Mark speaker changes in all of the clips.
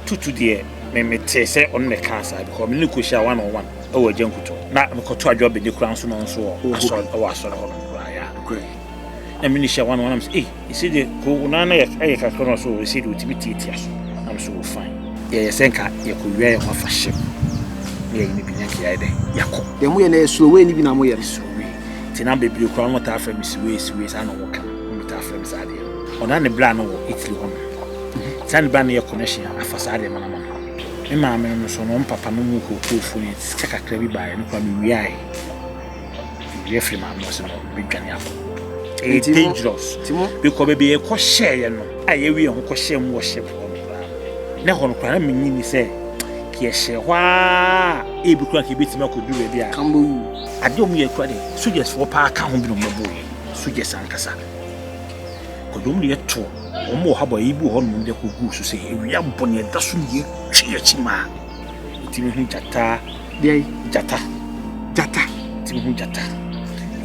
Speaker 1: Tutu deɛ me metee sɛ ɔno na ɛkaa saa because me ne no kɔhyia one on one ɛwɔ Agya Nkuto na mekɔto Adwoa Bede koraa nso na ɔno nso wɔ asɔre ɛwɔ asɔre hɔ nom koraa ya na me ne hyia one on one na me sɛ ei ɛsɛ deɛ ko na na ɛyɛ kakra na ɔsɛ ɛsɛ deɛ ɔtumi tiatia so na me sɛ oh fine yɛyɛ sɛ nka yɛkɔwia yɛn ho afa hyɛm na yɛyi no bi na nka yɛayɛ dɛ yɛakɔ.
Speaker 2: Deɛ moyɛ no ɛyɛ sloway no bi na moyɛ no.
Speaker 1: Sloway nti na bebree koraa no taa frɛ me siwei siwei saa na wɔka no taa frɛ me saa deɛ no ɔna ne bra no wɔ Italy hɔ nom. Saa ne ba no yɛ connection a afa saa deɛ ma no ama no. Me maame no nso no, wɔn papa no mu kookoofoɔ no sika kakra bi baeɛ no koraa mewiaeɛ. Mewia firi maame hɔ sɛ no mɛdwane akɔ. Ɛyɛ dangerous. Because baabi a yɛkɔ hyɛeɛ no a yɛwie yɛn ho kɔhyɛɛ mu wɔ ship hɔ no koraa no, na ɛhɔ no koraa na menyi ni sɛ yɛhyɛ hɔ a ebi koraa nka yɛbɛtumi akɔduru baabi a adeɛ a wɔyɛ koraa deɛ sogyasfoɔ paa ka ho bi na wɔbɛbɔɔ yɛn sogyas ankasa. Kwadwom deɛ to wɔn wɔ ha bɔ ayi bi wɔ hɔ nom de kɔ gu so sɛ awia bɔ ne ɛda so ne yɛtwi akyi maa ɛtumi hu gyata
Speaker 2: deɛ
Speaker 1: gyata
Speaker 2: gyata
Speaker 1: ɛtumi hu gyata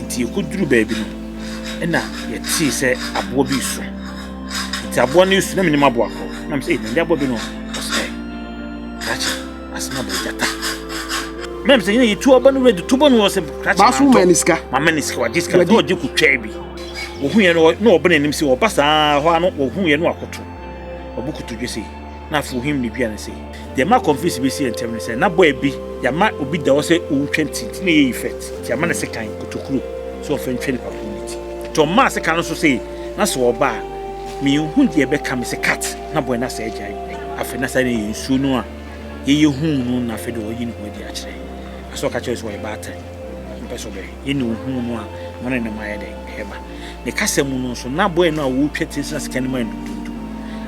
Speaker 1: nti yɛkɔduru baabi no ɛna yɛtee sɛ aboa bi su nti aboa no su na menim aboa korɔ na mesɛ ɛnde aboa bi no ɔsɛ krakye asɛm abɔ gyata mɛm sɛ yɛn yɛtu ɔba no wura de tu bɔ no wɔ sɛ krakye
Speaker 2: baaso ma ne sika
Speaker 1: mama ne sika wagye sika na ɔgye kotwaa bi Wɔhu yɛn no, na wɔbɔ n'anim sɛ ɔba saa hɔ ara no wɔhu yɛn no akoto. Ɔbu kotodwe sei, na afei ohim ne dua no sei. Deɛ ɛma confuse bɛsi yɛn ntam ne sɛ, na boy bi, yɛama obi da hɔ sɛ ɔntwa ti, nti na ɛyɛ effect, nti yɛama no sekan, kotokuro, sɛ ɔmfa ntwa nipa korɔ no ti. Nti ɔmaa sekan no so sei, na sɛ ɔba a, menhu deɛ ɛbɛka me sɛ cut, na boy no asɛ agyae. Afei na saa na ɛyɛ nsuo no a yɛyɛ huu no na afei deɛ ɔyi ne ho adi akyerɛ yɛn. Asɛ ɔka kyerɛ sɛ ɔyɛ baatan. Ɔmpɛ sɛ ɔbɛhwɛ. Yɛn na ohuu no a, na ɔne ne mma ayɛ dɛn? Ɛreba. Ne kasa mu no nso, na boy no a ɔretwa ti no sika no ma no dundu.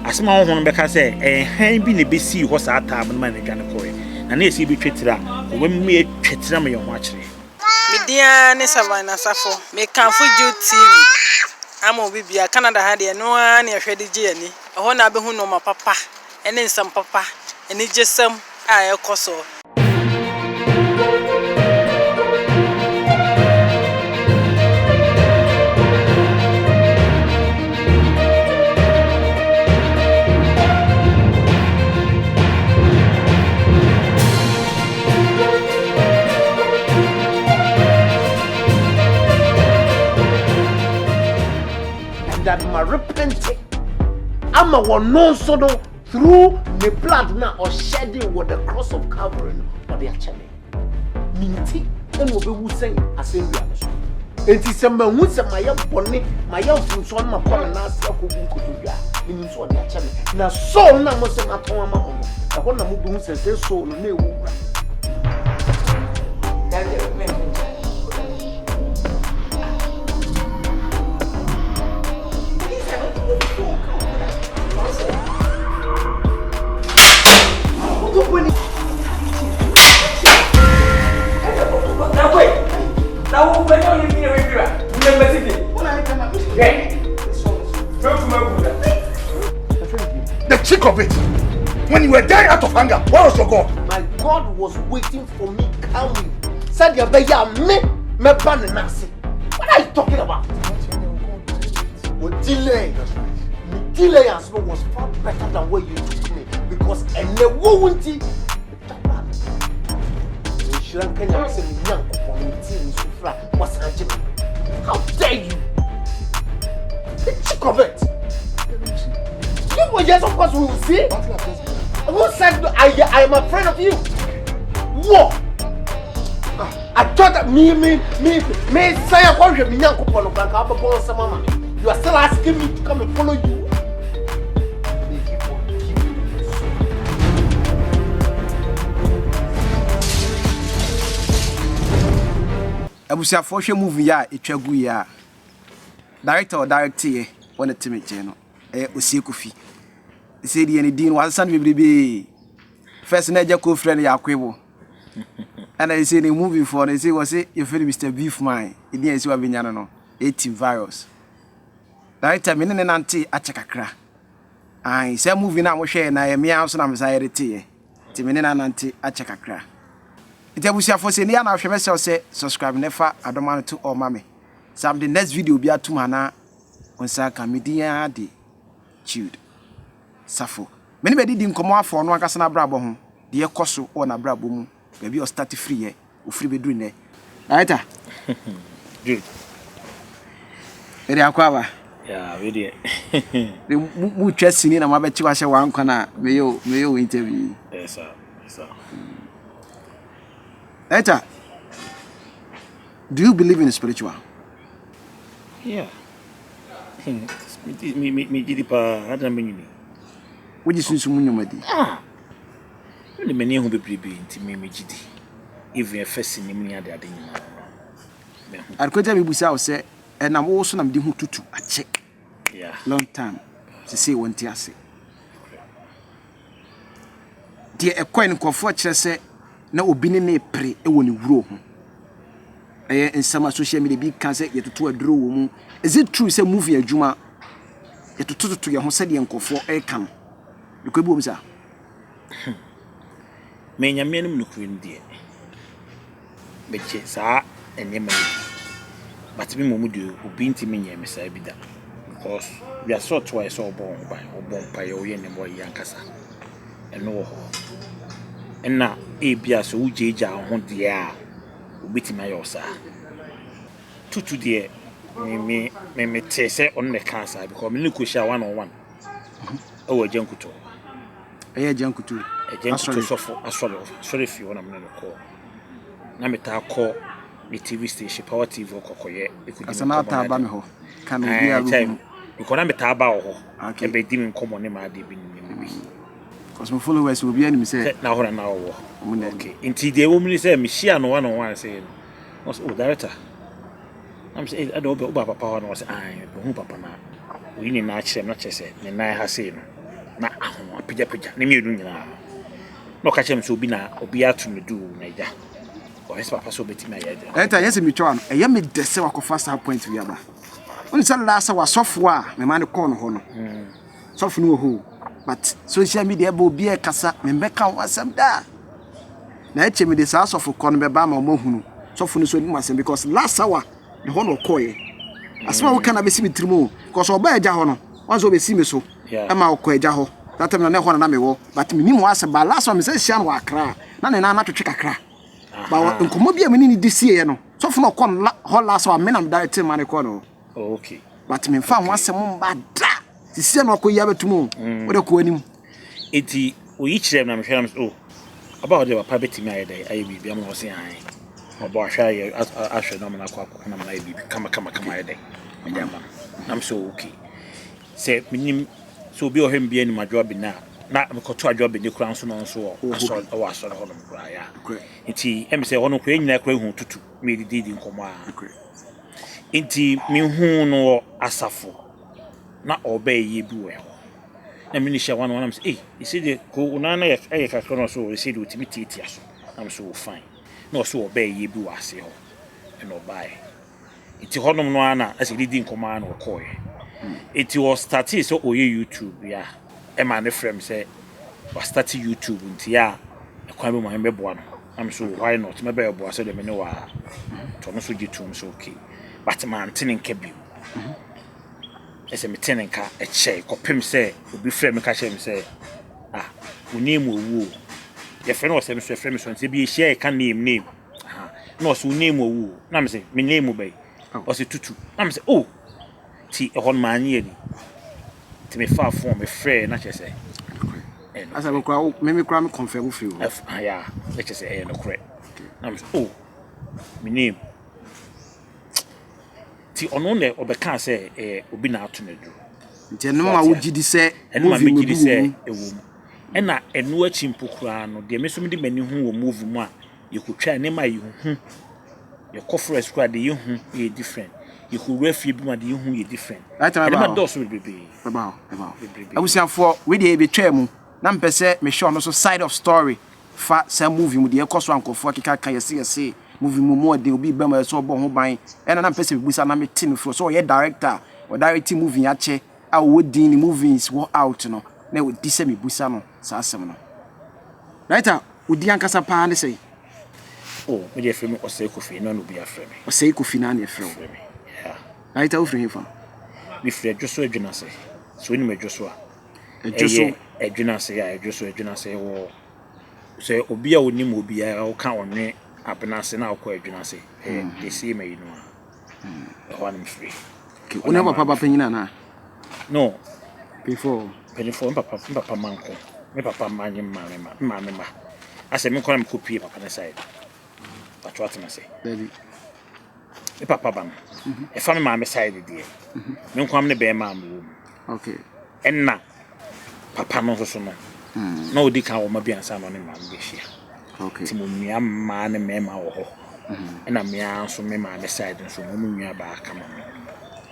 Speaker 1: Asɛm a honhom no bɛka sɛ, ɛyɛ hann bi na ebesii hɔ saa taam no ma no dwane kɔe. Na na ɛsɛ yebetwa tiri a, wɔbɛma yɛatwa tiri ama yɛn ho akyere yɛn.
Speaker 3: Me din ara ne Savannah Safo. Me kamfo Jude TV ama obi biara. Canada ha deɛ ɛno ara na yɛhwɛ de gye yɛn ani. Ɛhɔ na wobɛhu nnoɔma papa ne nsɛm papa, anigyesɛm a ɛrekɔ so.
Speaker 4: And that ma repente ama wɔn nso no Through ne blood no a ɔhyɛde wɔ the cross of Calvary no, ɔde akyɛ me. Me nti ɛna ɔbɛwu sɛn asɛnnua no so. Enti sɛ mahu sɛ mayɛ bɔne, mayɛ mfomsoɔ no makɔ ne nan ase akɔbu nkotodwe a, menim sɛ ɔde akyɛ me. Na soul no a mo sɛ matɔn ama mo no, ɛhɔ na mobɛhu sɛ sɛ soul no na ɛwɔ wura.
Speaker 5: The cheek of it. When you were dying out of hunger, where was your God?
Speaker 4: My God was waiting for me calmly. Said me, me ban What are you talking about? What delay? Me delay as no was far better than where you took me because and wo wunti nhyira nka nyame sɛ me nyankopɔn no metie ne sufra wasan gye me how dare you the cheek of it you were yes of course we will see who said I, I am afraid of you what I thought that me me me me say I want me nyankopɔn no kranka abɛbɔ nsɛm ama me. You are still asking me to come and follow you. May he forgive you.
Speaker 2: Abusuafoɔ hwɛ movie yi a ɛtwa gu yi a director ɔdirecteeɛ wɔ ne te me nkyɛn no ɛyɛ Osie Kofi. Sɛ deɛ ne din no wasesa no bebrebee. First na agya ko frɛ no Yakoebo. Ɛna ɛsɛ ne movie foɔ no ɛsɛ wɔ se yɛfrɛ no Mr Beef Man. Ɛdin a ɛsɛ wabɛnya no no ɛti virus. Director me ne ne nante akyɛ kakra. Ae sɛ movie no a mohwɛɛ na ɛyɛ mea nso na mesan yɛde teeɛ. Nti me ne no anante akyɛ kakra. Nti abusuafoɔ sɛ ni a na ahwɛ mɛsɛ wo sɛ subscribe na ɛfa adɔma no to all ma me. Sɛ mede next video bi atom ha na wo nsa aka me din ara de Jude Safo. Me ne bɛdidi nkɔmmɔ afa ɔno ankasa n'abrabɔ ho, deɛ ɛkɔ so wɔ n'abrabɔ mu, baabi a ɔstarte firiiɛ, ɔfiri bɛduru nnɛ. Director.
Speaker 1: Good.
Speaker 2: Mede akɔ aba.
Speaker 1: Yeah, we deɛ.
Speaker 2: Mu twa sini na mabɛkye wahyɛ wankwa na meyɛ meyɛ wo interview.
Speaker 1: Yes sir. Yes sir.
Speaker 2: Director, do you believe in spiritual?
Speaker 1: Yeah. Me me me gidi paa, adana me nyini.
Speaker 2: Wogye sunsum nnwuma di?
Speaker 1: Ah. Me de m'ani ahu bebrebe nti me me gye di. Even ɛfɛ sini mu ne ade ade nyinaa.
Speaker 2: Mehu. Adekwagya mebusa wo sɛ ɛnam wo so na mede ho tutu akyɛ.
Speaker 1: Yeah.
Speaker 2: Long time. Sesei wɔnte ase. Deɛ ɛkɔe no nkurɔfoɔ kyerɛ sɛ na obi ne ne pere wɔ ne wuro ho. Ɛyɛ nsɛm a social media bi ka sɛ yɛtoto aduro wɔ mu. Is it true sɛ movie adwuma yɛtotototo yɛn ho sɛdeɛ nkurɔfoɔ ɛreka no? Nokorɛ bi wɔ mu saa?
Speaker 1: Me Nyame anim nokorɛ no deɛ, megye saa nneɛma no di. But me mmom deɛ obi ntumi nyɛɛ me saa bi da. Because wiase ɔto a ɛsɛ sɛ ɔbɔ wo ho ban, wobɔ mpaeɛ, woyɛ nneɛma ɔyɛ ankasa. Ɛno wɔ hɔ. Ɛna ebia sɛ wogyaagyaa wo ho deɛ a, obetumi ayɛ wo saa. Tutu deɛ, me me me metee sɛ ɔno na ɛkaa saa because me ne no kɔhyia one on one ɛwɔ Agya Nkuto.
Speaker 2: Ɛyɛ Agya Nkuto.
Speaker 1: Agya Nkuto sɔfo asɔre asɔre fie hɔ na me ne no kɔɔ. Na metaa kɔ ne TV station Power TV hɔ kɔkɔyɛ
Speaker 2: ɛkɔdi me nkɔmmɔ na ade. me hɔ. Ka no obi a
Speaker 1: bɛhunu. Mekɔ na metaa ba wɔ hɔ. Ɛbɛdi me nkɔmmɔ ne m'adeɛ bi ne nneɛma bi.
Speaker 2: Cause my followers obi anim sɛ.
Speaker 1: Na hɔ na na ɔwɔ. Okay. Nti deɛ ɛwɔ mu ne sɛ mehyia no one on one sɛ no. Ɔsɛ oh director. Na mesɛ eh ɛde wobɛ woba papa hɔ na ɔsɛ ae mehu papa na oyi ne nan kyerɛ me na kyerɛ sɛ ne nan ha sei no na ahono apagyapagya ne mmienu nyinaa. Na ɔka kyerɛ me sɛ obi na obi ato no du na agya. Ɔhwɛ sɛ papa sɛ obetumi ayɛ de.
Speaker 2: Ɛnta yɛ sɛ metwa no ɛyɛ me dɛ sɛ wakɔfa saa point wi aba. Wone sɛ laa sɛ wasɔfoɔ a mema no kɔɔ no hɔ no. Sɔfo no wɔ hɔ o, but social media ɛbɛ obi ɛkasa, membɛka ho asɛm da. Na ɛkyɛ mede saa sɔfo kɔ no bɛba ama wɔn ahunu sɔfo no so anim asɛm because last hour ne hɔ na ɔkɔɔyɛ. Asɛm a woka na bɛsi me tirim o, because ɔbaa agya hɔ no, wɔn sɛ ɔbɛsi me so ɛma ɔkɔ agya hɔ. That time na ne hɔ na na mewɔ, but menim hɔ asɛm, but last one mesɛ hyia no wɔ Accra, na ne nan atwetwe kakra. But nkɔmmɔ bi a me ne ne di sieɛ no, sɔfo no ɔkɔ hɔ last hour, me na meda te ma ne kɔ no.
Speaker 1: Oh, okay.
Speaker 2: But memfa ho asɛm mba da. Sisi na ɔkɔ yi abɛtum o. Mm. Wode kɔ anim.
Speaker 1: Enti oyi kyerɛ me na mehwɛ na mesɛ oh aba hɔ deɛ papa bɛtumi ayɛ dɛ ayɛ biribi ama ɔse ae. Ɔbɔ ahwɛ ayɛ ahwɛ na ɔmana akɔ akɔko na ɔmana ayɛ biribi kama kama kama ayɛ dɛ mede ama no. Na mesɛ oh, okay. Sɛ menim sɛ obi a ɔhwɛ me bi anim adwoa bi na na mekɔto adwoa bi ne koraa nso no nso wɔ asɔre wɔ asɔre hɔ nom koraa ya. Nti ɛmi sɛ hɔ no koraa nyinaa koraa hu tutu medididi nkɔmmɔ a. Nti mehuu no wɔ asafo na ɔreba ayie bi wɔ hɔ. Na me ne hyia hɔ na mesɛ ei, ɛsei deɛ ko wo nan no yɛ kakra na ɔsɛ ɛsei deɛ ɔtumi tiatia so. Na mesɛ oh fine. Na ɔsɛ ɔreba ayie bi wɔ aseɛ hɔ ɛna ɔbaeɛ. Nti hɔnom no ara na ɛsɛ yɛdidi nkɔmmɔ ara na ɔkɔeɛ. Nti ɔstartee sɛ ɔyɛ YouTube a ɛma ne frɛ me sɛ wastate YouTube nti a ɛkwan bi mu a mebɛboa no. Na me so why not mɛbɛboa sɛdeɛ me ne wo a. Nti ɔno nso gye toom sɛ okay. But mante ne nka bio. Ɛsɛ mete ne nka ɛkyɛe kɔpem sɛ obi frɛ me ka kyerɛ me sɛ ah wo name owu o. Yɛfrɛ no wɔ sɛ me so yɛfrɛ me so nti ebi yɛhyia yɛka name name. Aha. Na ɔsɛ wo name owu o. Na me sɛ me name bɛyi. Ɔsɛ tutu. Na me sɛ oh. Ti ɛhɔ no mannye ani. Nti mefaa phone mefrɛɛ na kyerɛ sɛ
Speaker 2: ɛyɛ nokorɛ. Asɛ me koraa me me koraa me confirm firi hɔ.
Speaker 1: Ɛf ah yeah na kyerɛ sɛ ɛyɛ nokorɛ. Na me sɛ oh me name. Ti ɔno na ɔbɛkaa sɛ ɛyɛ obi na ato no aduro.
Speaker 2: Nti ɛno ma wogye di sɛ
Speaker 1: ɛno ma megye di sɛ ɛwɔ mu. Ɛna ɛno akyi mpo koraa no deɛ me nso mede m'ani hu wɔ movie mu a yɛkɔtwaa nneɛma a yɛhu Yɛkɔ forest koraa deɛ yɛhu yɛ different. Yɛkɔwura fie bi mu a deɛ yɛhu yɛ different. Nneɛma dɔɔso bebrebe.
Speaker 2: Bɛba hɔ, bɛba hɔ. Bebrebe. Abusuafoɔ, wei deɛ yɛbɛtwaa mu. Na mepɛ sɛ mehwɛ ɔno nso side of story fa saa movie mu deɛ ɛkɔ so a nkurɔfoɔ akeka ka yɛse yɛse movie mu mu ɔden obi ba mu ɛsɛ sɛ ɔbɔ ho ban ɛna na mepɛ sɛ mebusa na mete no firi sɛ ɔyɛ director a ɔdirect movie akyɛ a ɔwɔ din ne movies wɔ out no na ɛdi sɛ mebusa no saa asɛm no. Director, wo din ankasa paa ne sɛn?
Speaker 1: Oh, me deɛ frɛ me Ɔsɛe Kofi, ɛno na obi afrɛ me.
Speaker 2: Ɔsɛe Kofi na na ɛfrɛ wo.
Speaker 1: Frɛ me, yeah.
Speaker 2: Director, wofiri hefa?
Speaker 1: Mefiri Adwoso Adwinase. Sɛ wonim Adwoso a.
Speaker 2: Adwoso.
Speaker 1: Ɛdwene ase a, ɛdwo so ɛdwene ase wɔ sɛ obi a onim obiara woka ɔnwe abena ase na wokɔ ɛdwene ase ɛyɛ the same ayi no a ɛhɔ a na mefiri.
Speaker 2: Okay, wo ne wo papa ba panyin anaa?
Speaker 1: No.
Speaker 2: Before.
Speaker 1: Mpanyinfoɔ, me papa, me papa mma nko. Me papa mma nye me maame mma, me maame mma. Asɛ me nko na mekɔ pie papa ne side. Patro atena ase.
Speaker 2: Dabi.
Speaker 1: Me papa ba no, ɛfa me maame side deɛ, me nko ara ne bɛrima a mewɔ mu.
Speaker 2: Okay.
Speaker 1: Ɛna papa no nso so no, na ɔdi kan wɔ mma bi ansa na ɔne maame bɛhyia.
Speaker 2: Okay.
Speaker 1: Nti mo nua mmaa ne mmarima wɔ hɔ. Ɛna me ara nso me maame side nso mo nua baa kama no.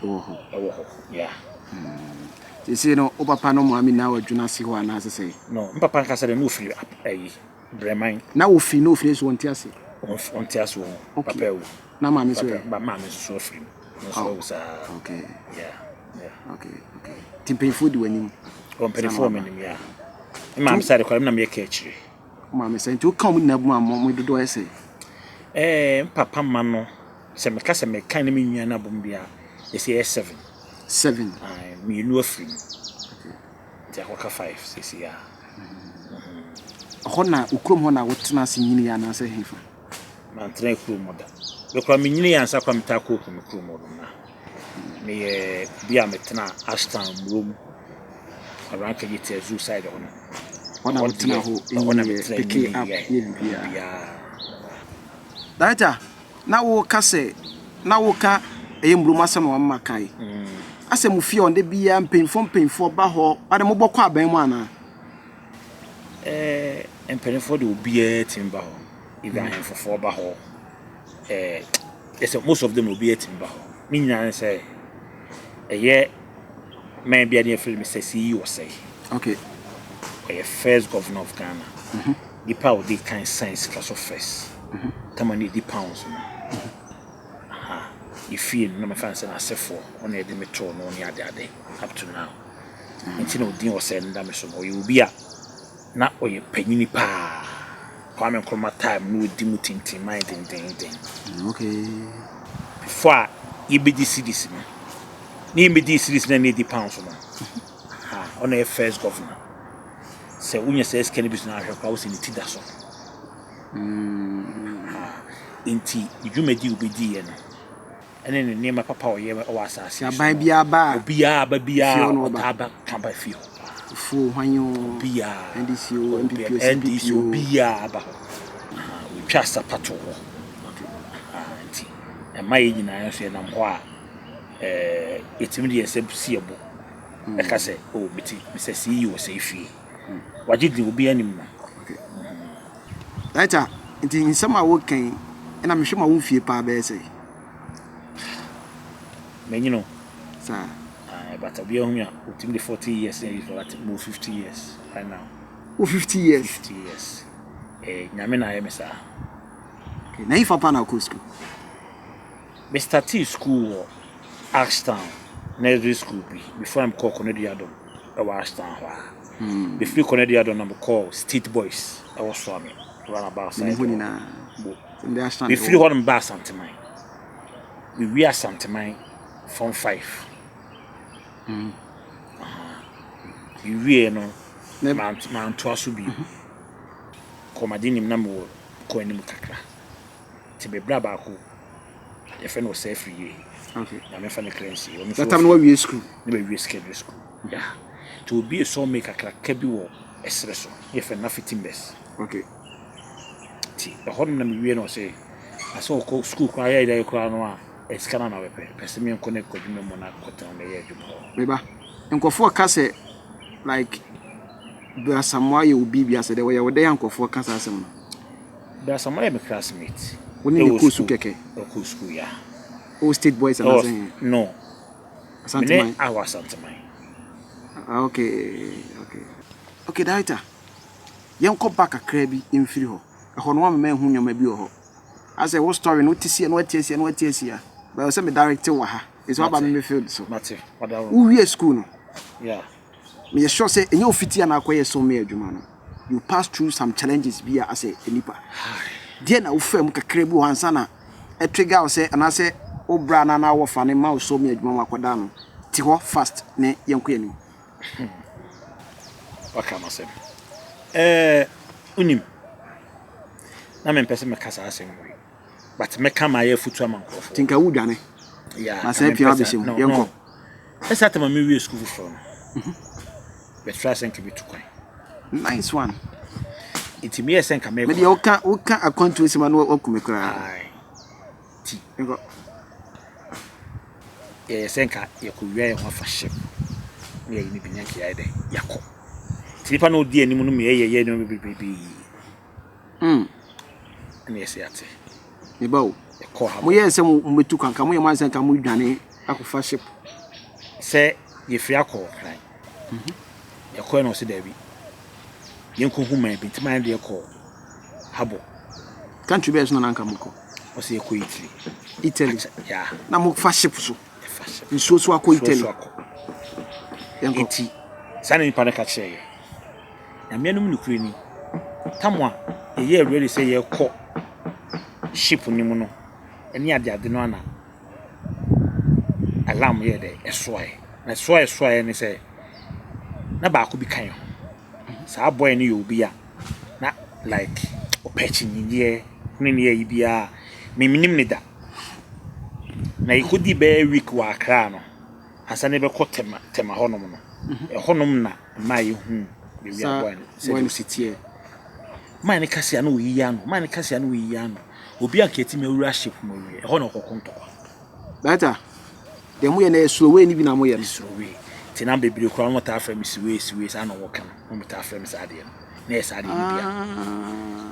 Speaker 2: Wɔ hɔ.
Speaker 1: Ɛwɔ hɔ, yeah.
Speaker 2: Seesei no, wo papa no maame nyinaa wɔ adwuma ase hɔ anaasɛ sɛ?
Speaker 1: No, me papa ankasa deɛ na ɔfiri ayi, Brɛman.
Speaker 2: Na ɔfiri, na ɔfiri nso ɔnte ase?
Speaker 1: Ɔnte ase wɔ hɔ.
Speaker 2: Okay.
Speaker 1: Papa awu.
Speaker 2: Na maame nso ɛ?
Speaker 1: Papa, maame nso so afiri mu. Ɔno nso awu saa.
Speaker 2: Okay.
Speaker 1: Yeah, yeah.
Speaker 2: Okay, okay. Nti mpanyinfoɔ di w'anim?
Speaker 1: Ɔ mpanyinfoɔ wɔ m'anim, yeah. Me maame side koraa, me na meyɛ ka akyire.
Speaker 2: Wo maame side, nti woka wɔn nyinaa bom a, mo dodoɔ yɛ sɛn?
Speaker 1: Ɛɛ, me papa mma no, sɛ meka sɛ meka ne me nua no abom deɛ a, ɛsɛ yɛ seven.
Speaker 2: Seven.
Speaker 1: Aye, mmienu afiri mu.
Speaker 2: Okay.
Speaker 1: Nti akɔka five seesei a.
Speaker 2: Ɛhɔ na, wo kurom hɔ na wotena ase nyiniiɛ anaasɛ hefa?
Speaker 1: Mantena kurom hɔ da. Me koraa menyiniiɛ ansa koraa metaa kɔɔ me kurom hɔ nom na meyɛ bi a metena Ashtown Murom around Kejetia Zoo side hɔ nom.
Speaker 2: Hɔ na wotena hɔ
Speaker 1: Ɛhɔ na
Speaker 2: nyiniiɛ,
Speaker 1: metena
Speaker 2: picking up,
Speaker 1: nyiniiɛ,
Speaker 2: yɛ biribiara.
Speaker 1: biribiara.
Speaker 2: Director, na woka sɛ na woka ɛyɛ mmurom asɛm na wama makae. Asɛ mo fie hɔ da biara mpanyinfoɔ mpanyinfoɔ ba hɔ, ade mobɔ kɔ aban mu anaa?
Speaker 1: Ɛɛ mpanyinfoɔ de obiara tumi ba hɔ. Even ahemfofoɔ ba hɔ. Ɛɛ ɛsɛ most of them obiara tumi ba hɔ. Ne nyinaa ne sɛ ɛyɛ man bi a ne yɛfrɛ no Mr. C.E. Osei.
Speaker 2: Okay.
Speaker 1: Ɔyɛ first governor of Ghana. Nipa a ɔdi kan sign sika so first. Tama ne di pounds no. Aha. Efie no na mefa no sɛ n'asefoɔ ɔna yɛde me too no ne ade ade up to now. Nti na odin Osei no da me so no. Ɔyɛ obi a na ɔyɛ panyini paa. Kwame Nkrumah time na ɔdi mu tintinman dendenden.
Speaker 2: Okay.
Speaker 1: Before a yɛbɛdi cedis no, ne yɛbɛdi cedis no na yɛdi pounds no. Aha, ɔna yɛ first governor. Sɛ wonya saa sika no bi so na ahwɛ koraa wosɛ ne ti da so. Aha, nti ne dwumadi a obɛdiiɛ no, ɛne ne nneɛma papa a ɔyɛ wɔ asase so.
Speaker 2: Aban biara ba a,
Speaker 1: obiara ba biara
Speaker 2: fie hɔ na ɔba.
Speaker 1: ɔtaa ba ka ba fie hɔ paa.
Speaker 2: Fuo hwan o,
Speaker 1: Obiara.
Speaker 2: NDC o, NPP o, CPP
Speaker 1: NDC
Speaker 2: o.
Speaker 1: obiara ba hɔ. Aha, wɔtwa asapa to hɔ. Aha, nti ɛma yɛn nyinaa nso yɛnam hɔ a ɛɛ yɛtumi de yɛn nsa si yɛn bo ɛka sɛ o mete Mr. CE wɔ sɛ fie. Wagye din obiara nim no.
Speaker 2: Director, nti nsɛm a woka yi, ɛna mehwɛ ma wo mfie paa bɛyɛ sɛ?
Speaker 1: Manyin o.
Speaker 2: Saa.
Speaker 1: Uh, but obiara hu me a otumi de 40 years na ɛyi but mo 50 years right now.
Speaker 2: Wo 50 years?
Speaker 1: 50 years. Eh, nyame na ayɛ me saa.
Speaker 2: Okay. Na ifa pa na wokɔ school?
Speaker 1: Me startee school wɔ Ashtown nursery school bi before na mekɔɔ Konadu Adom ɛwɔ Ashtown hɔ a. Mefiri Konadu Adom na mekɔɔ State Boys ɛwɔ Suame roundabout side
Speaker 2: Menim hɔ
Speaker 1: hɔ.
Speaker 2: nyinaa.
Speaker 1: Bo.
Speaker 2: Sɛ mede Ashtown
Speaker 1: Mefiri hɔ no mebaa Asanteman. Mewie Asanteman form 5. Mewie no mantoa so bio. Kɔmade nim na mewɔ kɔ anim kakra. Nti me bra baako yɛfrɛ no Osei Afriyie.
Speaker 2: Okay.
Speaker 1: Nyame fa ne kra nsie. Ɔno nso
Speaker 2: That time no wawie school.
Speaker 1: Ne wawie secondary school. Yeah. Nti obi esɔ me kakraka bi wɔ ɛserɛ so. Yɛfrɛ no Nafi Timbers.
Speaker 2: Okay.
Speaker 1: Nti ɛhɔ nom na mewie no ɔse na sɛ ɔkɔ school koraa yɛ dɛ koraa no a sika no na wɛpɛ. Pɛ sɛ menkɔ ne kɔ adwuma mu na kɔtena na ɛyɛ adwuma hɔ.
Speaker 2: Meba. Nkurɔfoɔ ka sɛ like Brasamoa yɛ obi bi asɛ dɛ wɔyɛ wo dɛn a nkurɔfoɔ ka saa asɛm no?
Speaker 1: Brasamoa yɛ me classmate.
Speaker 2: Wo ne ne kɔɔ sukuu kɛkɛ?
Speaker 1: Ɔkɔɔ sukuu ya.
Speaker 2: Oh State Boys anaasɛ he?
Speaker 1: No.
Speaker 2: Asanteman?
Speaker 1: Mene awɔ Asanteman.
Speaker 2: Ah, okay, okay. Okay, director, yɛnkɔ ba kakra bi mfiri hɔ. Ɛhɔ no wama mahu nneɛma bi wɔ hɔ. Asɛ wo story no wote sie na wate asia na wate asia. But ɛwɔ sɛ me direct wɔ ha. Ɛsɛ waba me me field so.
Speaker 1: Mate, wada wo.
Speaker 2: Wowie school no,
Speaker 1: Yeah.
Speaker 2: meyɛ sure sɛ ɛnyɛ ofiti a na akɔyɛ so me adwuma no. You pass through some challenges bi a asɛ nipa. Deɛ na wofaa mu kakra bi wɔ hɔ ansa na ɛtrigger wo sɛ anaasɛ wo bra na na wɔfa ne ma wo so me adwuma mu akɔda no. Te hɔ fast ne yɛnkɔ anim.
Speaker 1: Waka m'asɛm. Ɛɛ, wonim, na mempɛ sɛ mɛka saa asɛm wei, but mɛka ma ayɛ afutu ama nkurɔfoɔ.
Speaker 2: Nti nka wodwane.
Speaker 1: Yeah,
Speaker 2: Na sɛ apia wabɛhyɛ mu, yɛnkɔ.
Speaker 1: Ɛsɛ atama mewie sukuu foforɔ no, bɛtra sɛ nka bɛtu kwan.
Speaker 2: Nice one.
Speaker 1: Nti meyɛ sɛ nka mɛkɔ.
Speaker 2: Medeɛ woka woka akwantuo nsɛm a na waku me koraa.
Speaker 1: Aye. Ti. Yɛyɛ sɛ nka yɛkɔwia yɛn ho afa ship na yɛyi no bi na nka yɛayɛ dɛ yɛakɔ. Nti nipa na ɔdi anim no ma yɛyɛ yɛ nneɛma bebrebe.
Speaker 2: Mm.
Speaker 1: Ɛna yɛsɛ yɛate.
Speaker 2: Me ba o.
Speaker 1: Yɛkɔɔ ha.
Speaker 2: Moyɛɛ sɛ mobɛtu kwan nka moyɛ mo adwene sɛ nka modwane akɔfa ship.
Speaker 1: Sɛ yɛfiri akɔ Nkran.
Speaker 2: Mhm.
Speaker 1: Yɛkɔɛ na ɔse daabi. Yɛnkɔhu man bi nti man deɛ kɔɔ Habɔ.
Speaker 2: Country bɛyɛ so na nanka mokɔ?
Speaker 1: Ɔse yɛkɔ Italy.
Speaker 2: Italy.
Speaker 1: Yeah.
Speaker 2: Na mofa ship so.
Speaker 1: Yɛfa ship.
Speaker 2: Nsuo so akɔ Italy.
Speaker 1: Nsuo so akɔ.
Speaker 2: Yɛnkɔ.
Speaker 1: Nti saa na nipa no ka kyerɛ yɛ. Nyame anom nokorɛ ni, tam a yɛyɛɛ ready sɛ yɛrekɔ ship no mu no ne adeade no ana alarm yɛɛ dɛ ɛsoaeɛ. Na soa a ɛsoaeɛ ne sɛ na baako bi ka yɛn ho. Saa boy no yɛ obi a na like ɔpɛ akyinnyegyeɛ ne ne ayi biara mennim no da. Na yɛkɔdii bɛyɛ week wɔ Accra no ansa na yɛbɛkɔ Tema Tema hɔnom no, ɛhɔnom na mmaa yɛhuu baabi a boy no sɛdeɛ ɔsi teɛ. Maa no kasa a na ɔyiyi ano, maa no kasa a na ɔyiyi ano. Obi a anka yɛatumi awura ship mu awie, ɛhɔ na ɔkɔko ntɔkwa.
Speaker 2: Director, deɛ moyɛ no ɛyɛ sloway no bi na moyɛ no.
Speaker 1: Sloway. Nti na bebree koraa wɔn taa frɛ me siwei siwei saa na wɔka no. Wɔn taa frɛ me saa adeɛ no. Na ɛyɛ saa adeɛ no bi a.
Speaker 2: Ah.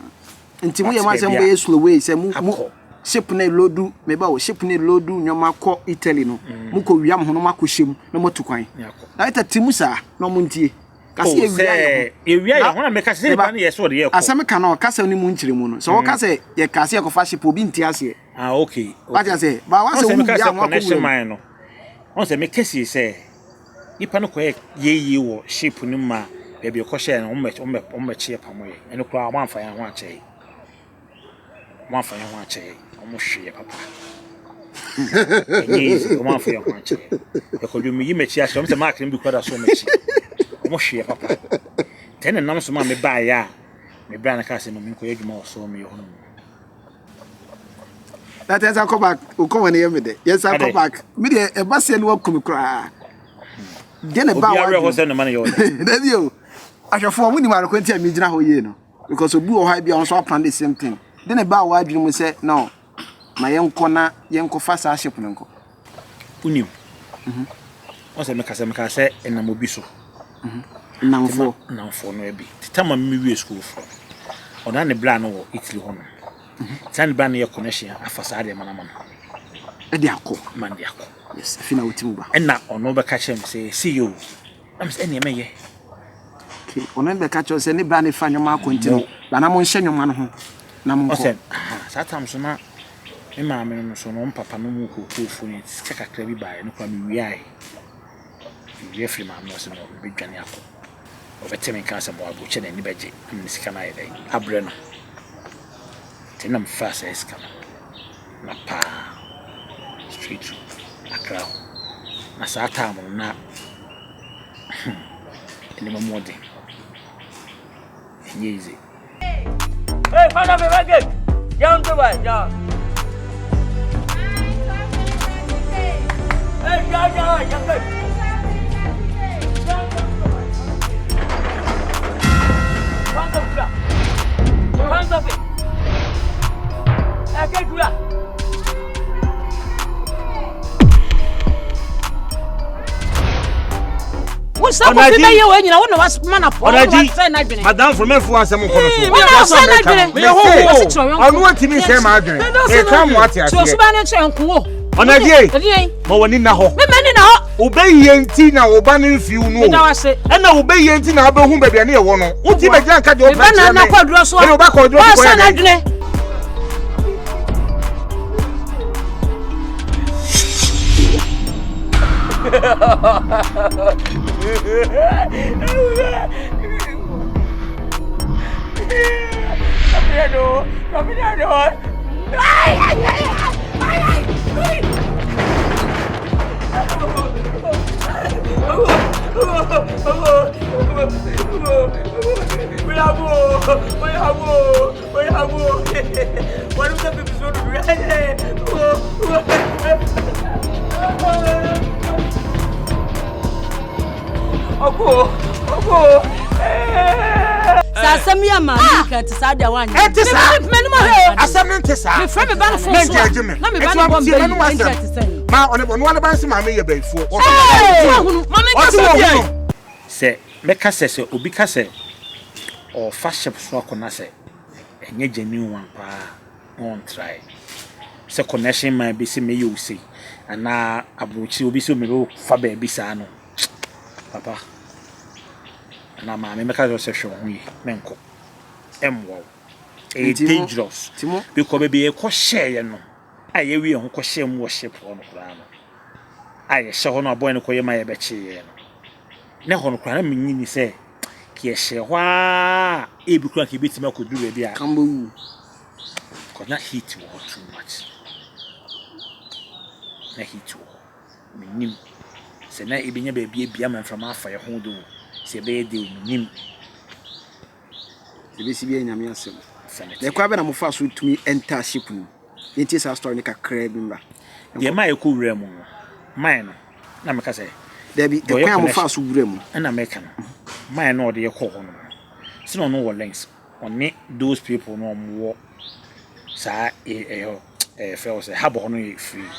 Speaker 2: Nti moyɛ mo asɛm bɛyɛ sloway sɛ mo mo ship na elodu meba o ship na elodu nneɛma kɔ Italy no. Mm. Mo kɔ wia mo ho na mo akɔ hyɛ mu na mo atu kwan. Director ti mu saa na wɔn ntie. Kasi
Speaker 1: oh,
Speaker 2: ewia yɛ ho.
Speaker 1: Ewia yɛ ho na meka sɛ nipa no yɛ sɛ ɔde yɛ kɔ.
Speaker 2: Asɛm ka no kasa no mu nkyerɛ mu no. Sɛ wɔka sɛ yɛ ka sɛ yɛkɔfa ship obi nte aseɛ.
Speaker 1: Ah okay.
Speaker 2: Wate aseɛ? Ba wa sɛ wo wia ho akɔ
Speaker 1: man no. Wɔn sɛ meka sie sɛ nipa no kɔyɛ yɛyie wɔ ship no mu a baabi ɛkɔhyɛɛ no wɔn bɛ wɔn bɛkye yɛ pamo yɛ. Ɛno koraa wɔn amfa yɛn ho ankyɛ yɛ. Wɔn amfa yɛn ho ankyɛ yɛ. Wɔn hwe yɛ papa. Ɛnyɛ easy wɔn amfa yɛn ho ankyɛ yɛ. Ɛkɔdwo meyi m'akyi ahyɛ wɔn sɛ mark no bi kura da so wɔn akyi. Wɔn hwe yɛ papa. Tɛn na nam so ma mebaeɛ a me bra no kaa sɛ no menkɔyɛ adwuma wɔ so meyɛ hɔ no mu.
Speaker 2: That yɛn kɔ back o kɔn wani yɛ mi dɛ yɛn san kɔ back mi deɛ ɛba seɛ no wakum koraa deɛ na ɛba
Speaker 1: wa dwom
Speaker 2: dabi o ahwɛfoɔ mo nim areko nti a mi gyina hɔ yie no because obi wɔ hɔ bi a ɔnso aplan the same thing deɛ na ɛba wa adwene mu sɛ no ma yɛn kɔ na yɛn kɔ fa saa ship no nkɔ.
Speaker 1: Wonim wɔn sɛ meka sɛ meka sɛ ɛnam obi so.
Speaker 2: Nnamfoɔ.
Speaker 1: Nnamfoɔ no bi. Tete ama me wie sukuufoɔ no. Ɔna ne bra no wɔ Italy hɔ nom. Saa ne bra no yɛ connection afa saa deɛ ma no ama no.
Speaker 2: Ɛde akɔ.
Speaker 1: Ma de akɔ.
Speaker 2: Yes, afi na wotim ba.
Speaker 1: Ɛna ɔno bɛka kyerɛ me sɛ si yo. Na me sɛ ɛneɛ mɛyɛ.
Speaker 2: Okay, ɔno bɛka kyerɛ sɛ ne bra ne fa nneɛma akɔ nti no, bra na monhyɛ nneɛma no ho na monkɔ.
Speaker 1: Ɔsɛ, aha, saa tam so na me maame no so no, ɔmo papa no mu kookoofoɔ no sika kakra bi baeɛ no koraa mewiaeɛ. Mewie firi maame hɔ sɛ no mebɛdwane akɔ. Ɔbɛte me nka sɛ mewɔ aburokyɛ n'ani bɛgye na mede sika no ayɛ dɛn abrɛ no. Nti na mefaa saa sika no na paa straight to Accra hɔ. Na saa time no na nneɛma mu ɔden. Ɛnyɛ easy.
Speaker 6: Hey, find out my gate. Down to my down. Hey, down, down, down.
Speaker 7: Ɔnagye
Speaker 5: madamfo mɛfo asɛm nkɔ no so
Speaker 7: ɔno
Speaker 5: atumi nsɛe m'adwene meka mo ate aseɛ ɔnagye ma w'ani nna hɔ wobɛyie nti na wo ba no mfiw no o ɛna wobɛyie nti na wobɛhu baabi a ne yɛwɔ no wonti bɛgyina nka deɛ wopɛ kyerɛ me ɛne wobɛkɔ aduro so kɔyɛ dɛn
Speaker 7: Sɛ asɛm yi a maame yi ka te saa deɛ woanyɛ.
Speaker 5: Ɛnte saa. Asɛm no nte saa.
Speaker 7: Mefrɛ me ba no fon so a na me ba no bɔ mbɛ yi ɛnti ɛte sɛn.
Speaker 5: Ma ɔne ɔno ara ba nse maame yɛ bɛyifoɔ.
Speaker 7: Ɔse
Speaker 5: wɔ hunu.
Speaker 1: Sɛ mɛka sɛ sɛ obi ka sɛ ɔɔfa ship so akɔ na sɛ ɛnyɛ genuine one paa na ɔntrae. Sɛ connection man bi se mɛyɛ wo sei anaa abrokyire obi se mede wo fa baabi saa no papa anaa maame mɛka kyerɛ wo sɛ hwɛ wo ho yie mɛnkɔ ɛmmoa wo. Ɛyɛ dangerous because baabi a yɛkɔ hyɛeɛ no a yɛawie yɛn ho kɔhyɛɛ mu wɔ ship hɔ no koraa no a yɛhyɛ hɔ no a boy no kɔyɛ ma yɛbɛkyeeɛ no na hɔ no koraa na menyi ni sɛ ka yɛhyɛ hɔ a ebi koraa ka yɛbɛtumi akɔduru baabi a
Speaker 2: Kambowu.
Speaker 1: Because na heat wɔ hɔ too much. Na heat wɔ hɔ. Mennim sɛ na yɛbɛnya baabi abia ma mframa afa yɛn ho de o, sɛ ɛbɛyɛ de o, mennim.
Speaker 2: Ɛbɛsi biara Nyame asɛm. Na ɛkwan bɛn na mofaa so tumi enter ship no mu? Yɛntie saa story no kakraa bi mmra.
Speaker 1: Deɛ ɛma yɛkɔ wura mu no, man no, na meka sɛ.
Speaker 2: Dabi, ɛkwan a mofaa so wura mu.
Speaker 1: Ɛna meka no, man no a ɔde yɛkɔɔ hɔ no, sɛ na ɔno wɔ links, ɔne those people no a wɔwɔ saa ɛhɔ ɛyɛ fɛ wɔ sɛ harbour hɔ no yɛ free.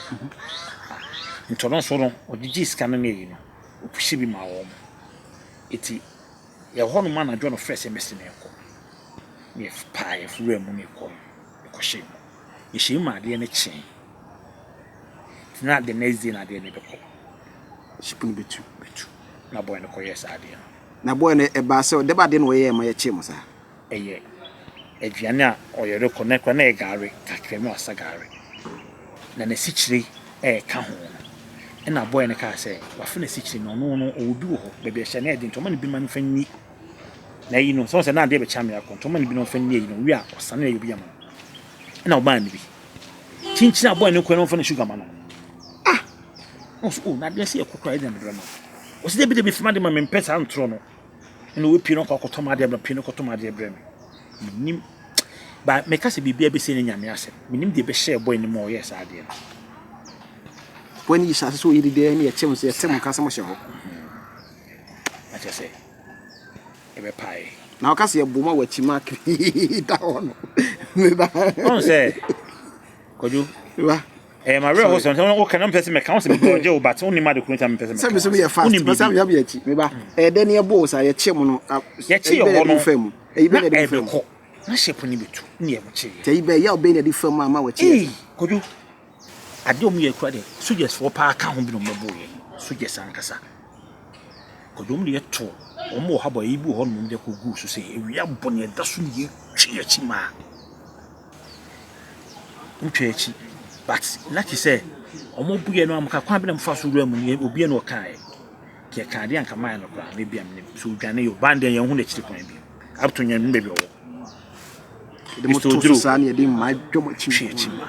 Speaker 1: Nti ɔno nso no, ɔgyegye sika no ne ayi no, ɔpushi bi maa wɔn. Eti Yɛwɔ hɔ nom anadwo na ɔfrɛɛ sɛ mɛsi na yɛnkɔ. Na yɛpaa yɛn wura mu na yɛkɔɔ yɛkɔhyɛɛ mu. Yɛhyɛɛ mu ma adeɛ no kyee. Nti na the next day na adeɛ no bɛkɔ.
Speaker 2: Ship no bɛtu.
Speaker 1: Bɛtu. Na boy no kɔyɛɛ saa adeɛ no.
Speaker 2: Na boy no ɛbaa sɛ dɛbɛ adeɛ na ɔyɛɛ ma yɛkyee mo saa?
Speaker 1: Ɛyɛ aduane a ɔyɛ rekɔ na koraa na ɛyɛ gari kakra na wasa gari. Na n'asikyire reka ho no, ɛna boy no kaa sɛ wafa n'asikyire no ɔno no ɔwɔ bi wɔ hɔ baabi a ɛhyɛ no yɛ den nti ɔma no bi ma no mfa nni n'ayi no. Sɛ ɔhu sɛ na adeɛ bɛkyɛ amea kɔ nti ɔma no bi na ɔmfa nni ayi no ɔwie a ɔsane ayi bi ama no. Ɛna ɔmaa no bi. Kyinkyin a boy no kɔɛ no ɔmfa ne sugar ma no. Ah! Na ɔsɛ oh na adeɛ sɛ yɛkɔ koraa ɛde na mede bɛma no. Ɔsɛ dabi dabi fa m'ade ma me mempɛ saa ntorɔ no. Ɛna wapue no akɔ akɔtɔ m'adeɛ brɛ pue no kɔtɔ m'adeɛ brɛ me. Menim ba meka sɛ biribi abɛsi ne nyame asɛm. Menim deɛ ɛbɛhyɛɛ bɔe no mu a ɔyɛɛ saa adeɛ no.
Speaker 2: Bɔe no yi hyɛ ase sɛ ɔyɛ didɛ ne yɛkyɛ mo sɛ yɛte mo nka sɛ mohyɛ hɔ.
Speaker 1: Na kyerɛ sɛ ɛbɛpaeɛ.
Speaker 2: Na ɔka sɛ yɛbɔ mu a wakyi ma da hɔ no. Meba.
Speaker 1: Ɔn sɛ Kwadwo.
Speaker 2: Meba.
Speaker 1: Ɛyɛ ma werɛ ho sɛ sɛ woka na mpɛ sɛ mɛka wo sɛ medɔgye wo but wonim ade koro nti a mempɛ sɛ
Speaker 2: mɛka. Sɛ me so meyɛ fast bɛ sɛ meyɛ akyi meba. Ɛyɛ dɛ ne yɛbɔ wo saa yɛkye mo no.
Speaker 1: Yɛkye yɛ hɔ no na ɛbɛkɔ na ship no bɛtu ne yɛn kye yɛ.
Speaker 2: Kyɛ bɛ yɛ ɔbɛn na ɛde fam ama wɔkye yɛ.
Speaker 1: Ee Kwadwo adeɛ ɔmo yɛ kura deɛ soldiers foɔ paa ka ho bi na ɔmo bɛbɔ yɛn soldiers ankasa. Kwadwo ɔmo de yɛ to ɔmo wɔ ha bɔ ɛyi bi wɔ hɔ nom ɔmo de kɔ gu so sɛ ewia bɔ ne ɛda so ne yɛtwi yɛkyi maa. Wotwa akyi but na te sɛ ɔmo bu yɛ no a kwan bi na mo fa so wura mu no obi na ɔkaeɛ. Nka yɛka adeɛ anka mayɛ no koraa na ebia menim. So odwane yɛ ɔbaa no deɛ yɛnhu n'akyiri kwan bio. Up to yɛn baabi ɔwɔ.
Speaker 2: Yɛde mo to so saa na yɛde mmaa dwa mo akyi.
Speaker 1: Twe akyi mmaa.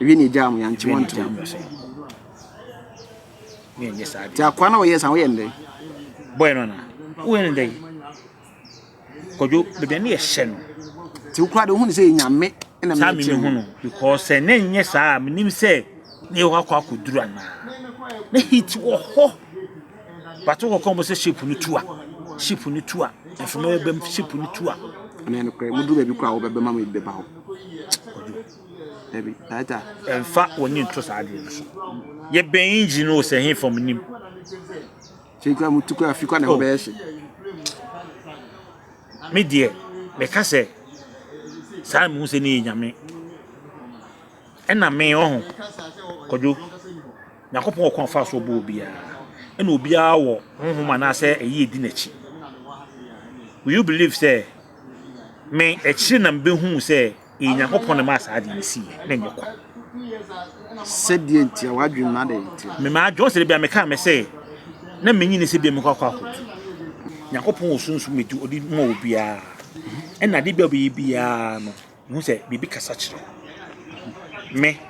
Speaker 2: Ewie na egyaa mo yɛankye mo antom.
Speaker 1: Ne yɛnyɛ saa deɛ.
Speaker 2: Ti akoa na ɔyɛ saa woyɛ no dɛn?
Speaker 1: Bɔyɛ no anaa? Woyɛ no dɛn? Kwadwo, baabi a ne yɛhyɛ no.
Speaker 2: Nti wo koraa de wohu no sɛ ɛyɛ Nyame na
Speaker 1: Saa
Speaker 2: mekyerɛ
Speaker 1: mimi hu no because sɛ ne nyɛ saa a menim sɛ ne yɛwɔ akɔ akɔduru anaa. Na heat wɔ hɔ. But wokɔka wɔn sɛ ship no tu a, ship no tu a, mframa bɛba mu, ship no tu a.
Speaker 2: Ɛno yɛ nokorɛ, moduru baabi koraa a wɔbɛbɛma mo bɛba hɔ.
Speaker 1: Kwadwo.
Speaker 2: Dabi, director.
Speaker 1: Ɛmfa w'ani nto saa adeɛ no so. Yɛbɛn engine no sɛ he fam nim.
Speaker 2: Sɛ kura mu tu kura fi kura na ɛhɔ bɛyɛ hye.
Speaker 1: Me deɛ meka sɛ saa mehu sɛ ne yɛ nyame ɛna me ɔho kwadwo nyankopɔn wɔ kwan fa so ɔbɔ obiara ɛna obiara wɔ honhom anaasɛ ɛyi edi n'akyi will you believe sɛ me akyiri na mebɛhu sɛ Ɛyɛ Nyankopɔn na ɛmaa saa adeɛ no siiɛ, na ɛnyɛ kwa.
Speaker 2: Sɛdeɛ nti a w'adwene mu adɛn nti?
Speaker 1: Me m'adwene sɛ bia meka me sɛ na menyini sɛ bia mekɔ akɔ akɔtu. Nyankopɔn wɔ sunsum edu ɔde ma obiara. Ɛna ade bia ɔbɛyɛ biara no, mehu sɛ biribi kasa kyerɛ wo. Me,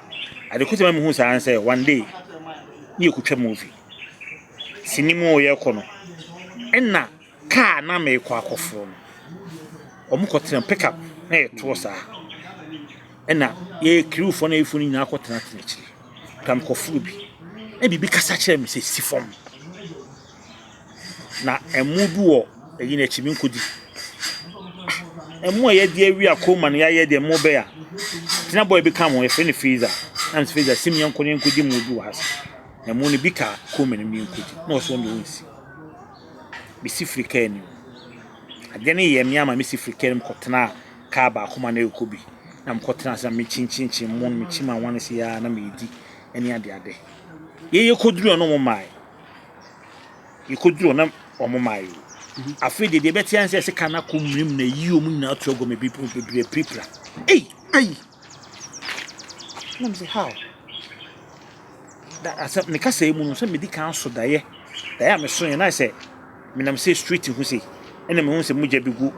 Speaker 1: ade ko sɛ ma mehu saa ne sɛ one day ne yɛkɔtwa movie. Sini mu o yɛrekɔ no, ɛna kaa na merekɔ akɔforo no, wɔkɔtena pick up na yɛtoɔ saa. Ɛna yɛ crewfoɔ na yɛfoɔ no nyinaa kɔtenatena akyire. Ka mekɔforo bi. Na biribi kasa kyerɛ me sɛ si fam. Na ɛmo bi wɔ ɛyi no akyi menkɔdi. Ɛmo a yɛadi awie a Coleman yɛayɛ deɛ ɛmo bɛyɛ a. Tena boy bi ka ho yɛfrɛ no Fraser. Na mesɛ Fraser sim yɛnkɔ na yɛnkɔdi mo bi wɔ ha se. Na ɛmo no bi ka Coleman no mu yɛnkɔdi. Na ɔsɛ ɔno deɛ ɔnsi. Mesi firi kaa no mu. Adeɛ no yɛɛ me ama mesi firi kaa no mu kɔtenaa kaa baako ma na ɛrekɔ bi. Na mekɔtenaa ase na mekyinkyinkyin mo no mekyim anwa no sei ara na medi ne adeade. Yɛyɛ kɔduru hɔ no wɔn mmaeɛ. Yɛkɔduru hɔ na wɔn mmaeɛ o. Afei deɛ deɛ ɛbɛte ara ne sɛ sika no akɔ mmirim na ayi wɔn nyinaa ato agu ma ebi bebree apirapira. Ei!
Speaker 2: Ei!
Speaker 1: Na mese how? Da asɛm ne kasa yi mu no sɛ medi kan so daeɛ daeɛ a mesoeɛ na ayɛ sɛ menam sɛ street ho sei ɛna mehu sɛ mogya bi gu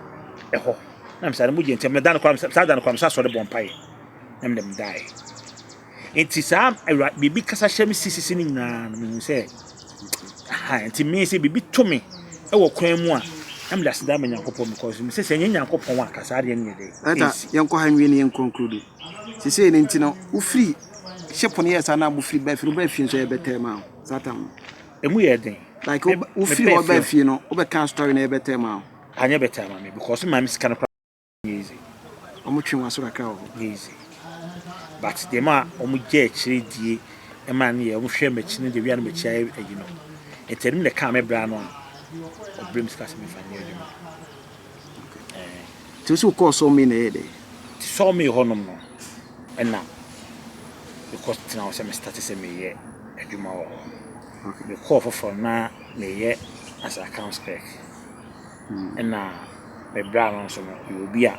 Speaker 1: ɛhɔ na mesɛ ade mogya nti meda no koraa saa da no koraa mesɛ asɔre bɔ mpaeɛ na mede medaeɛ nti saa awura biribi kasa hyɛ me sisisi no nyinaa no mehu sɛ aha nti me sɛ biribi to me ɛwɔ kwan mu a na mede aseda ma Nyankopɔn because mesɛ sɛ ɛnyɛ Nyankopɔn a ka saa adeɛ no yɛ dɛ
Speaker 2: ɛnti yɛnkɔ ha nwie ne yɛnkɔ nkurodu Sesei no nti no, wofiri ship no yɛɛ saa na mofiri baa fie no, wobaa fie nso ɛyɛ bɛtɛɛ maa wo saa tam no?
Speaker 1: Emu yɛ den.
Speaker 2: Like wofiri hɔ baa fie no, wobɛkaa story no ɛyɛ bɛtɛɛ maa wo?
Speaker 1: Anyɛ bɛtɛɛ ama me because me maame sika no koraa nyɛ easy.
Speaker 2: Wɔn twe wɔn aso kakra wɔ hɔ.
Speaker 1: Nyɛ easy. But deɛ ma wɔn gya akyire die ɛma no yɛ wɔn hwɛ m'akyi no deɛ wia no m'akyi ayɛ ayi no. Nti ɛno na ɛkaa me bra no a ɔbrɛ me sika sɛ mefa nyɛ adwuma.
Speaker 2: Nti wo sɛ wokɔɔ Sawmill na ɛyɛɛ dɛn?
Speaker 1: Nti Sawmill hɔ nom no ɛna mekɔ tena hɔ sɛ me starte sɛ meyɛ adwuma wɔ hɔ. Mekɔɔ foforɔ no na meyɛ as accounts clerk. Ɛna me bra no nso no ɔyɛ obi a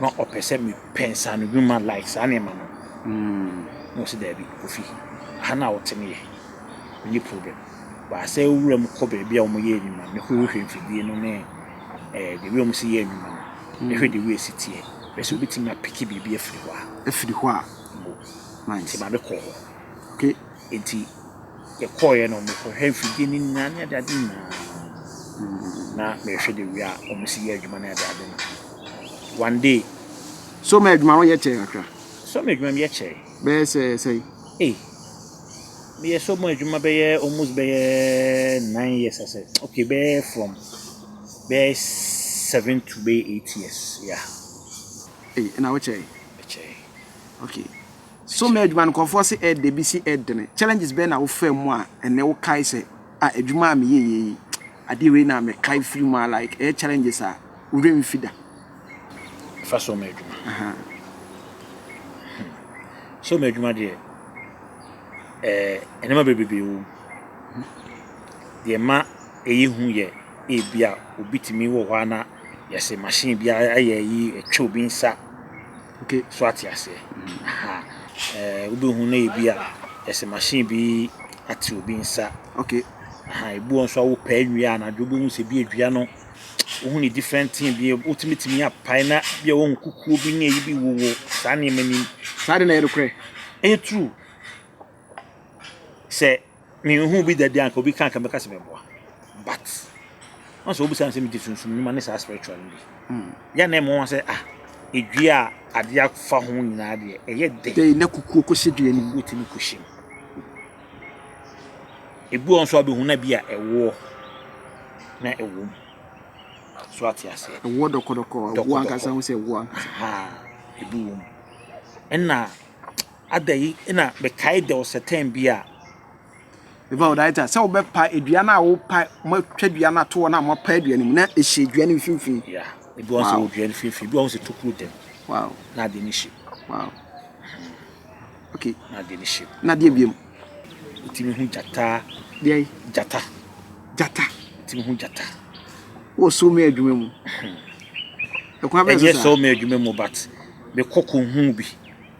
Speaker 1: na ɔpɛ sɛ mepɛ nsaano dwuma like saa nneɛma no. Na ɔse daabi Kofi ha no a wote no yɛ menni problem. But sɛ wowura mu kɔ baabi a wɔyɛ adwuma no, mekɔhwehwɛ mfidie no ne eh, the way wɔn si yɛ adwuma no, mehwɛ the way esi teɛ, hwɛ sɛ obetumi apeke biribi afiri hɔ a.
Speaker 2: Afiri hɔ a.
Speaker 1: Mo.
Speaker 2: Nice.
Speaker 1: Nti maame kɔɔ hɔ.
Speaker 2: Okay.
Speaker 1: Nti yɛkɔɔeɛ no, mekɔhwɛ mfidie no nyinaa ne adeade nyinaa. Na mehwɛ the way a wɔn si yɛ adwuma ne adeade no. One day.
Speaker 2: So ma adwuma no yɛ kyɛɛ kakra?
Speaker 1: So ma adwuma no yɛ kyɛɛ.
Speaker 2: Bɛyɛ sɛ sɛn?
Speaker 1: Ei. Meyɛ sɛ ɔmo adwuma bɛyɛ almost bɛyɛ 9 years asɛ okay bɛyɛ from bɛyɛ 7 to bɛyɛ 8 years, yeah.
Speaker 2: Ei, ɛna wokyɛe?
Speaker 1: Mekyɛe.
Speaker 2: Okay. So ma adwuma no nkurɔfoɔ se ɛɛdɛ bi si ɛɛdene. Challenges bɛn na wofaa mu a ɛnnɛ wokae sɛ ah adwuma a meyɛeɛ yi adeɛ wei na mekae firi mu a like ɛyɛ challenges a wo werɛ mfi da?
Speaker 1: Fa so ma adwuma. So ma adwuma deɛ ɛɛ nneɛma bebree wɔ mu. Deɛ ɛma ɛyɛ hu yɛ ebia obi tumi wɔ hɔ a na yɛse machine bi ayɛ ayi atwa obi nsa.
Speaker 2: Okay.
Speaker 1: So ate aseɛ. Aha. Ɛɛ wobɛhu na ebi a yɛse machine bi ate obi nsa.
Speaker 2: Okay.
Speaker 1: Aha ebi wɔ nso a wopɛ nnua anadwo wobɛhu sɛ bi adua no wohu ne different thing bi wotumi tumi apae na bi a wohu kukuo bi ne ayi bi wowɔ saa nneɛma nim.
Speaker 2: Saa de na ɛyɛ nokorɛ.
Speaker 1: Ɛyɛ true. Sɛ menhu bi da bi anka obi ka anka mɛka sɛ mɛboa. But wɔn sɛ wobisa me sɛ megye sunsum nnwuma ne saa spiritual no bi. Yɛ na ɛma wɔn sɛ ah edua a adeɛ afa ho nyinaa deɛ ɛyɛ den.
Speaker 2: Dɛn na kukuo kɔhyɛ dua no mu?
Speaker 1: Kukuo tumi kɔhyɛ mu. Ebi wɔ hɔ nso a wobɛhu na bi a ɛwoɔ na ɛwɔ mu. So ate aseɛ.
Speaker 2: Ɛwoɔ dɔkɔdɔkɔ, ɛwoɔ ankasa ho sɛ ɛwoɔ ankasa.
Speaker 1: Aha, ebi wɔ mu. Ɛna ada yi na mekae there was a time bi a.
Speaker 2: Meba wo director sɛ wobɛpa dua no a wopa moatwa dua no ato hɔ no a moapa dua no mu na ɛhyɛ dua no mfimfini.
Speaker 1: Yeah, ebi wɔ sɛ wɔ dua no mfimfini, ebi wɔ sɛ tokuro dɛm.
Speaker 2: Wow.
Speaker 1: Na ade no hyɛ.
Speaker 2: Wow. Okay.
Speaker 1: Na ade no hyɛ.
Speaker 2: Na adeɛ biom.
Speaker 1: Wotumi hu gyata.
Speaker 2: Deɛ.
Speaker 1: Gyata.
Speaker 2: Gyata.
Speaker 1: Wotumi hu gyata.
Speaker 2: Wɔ so mi adwuma mu. Ɛkwan bɛn so
Speaker 1: Ɛnyɛ
Speaker 2: saa?
Speaker 1: so mi adwuma mu but mekɔ kɔ hu bi.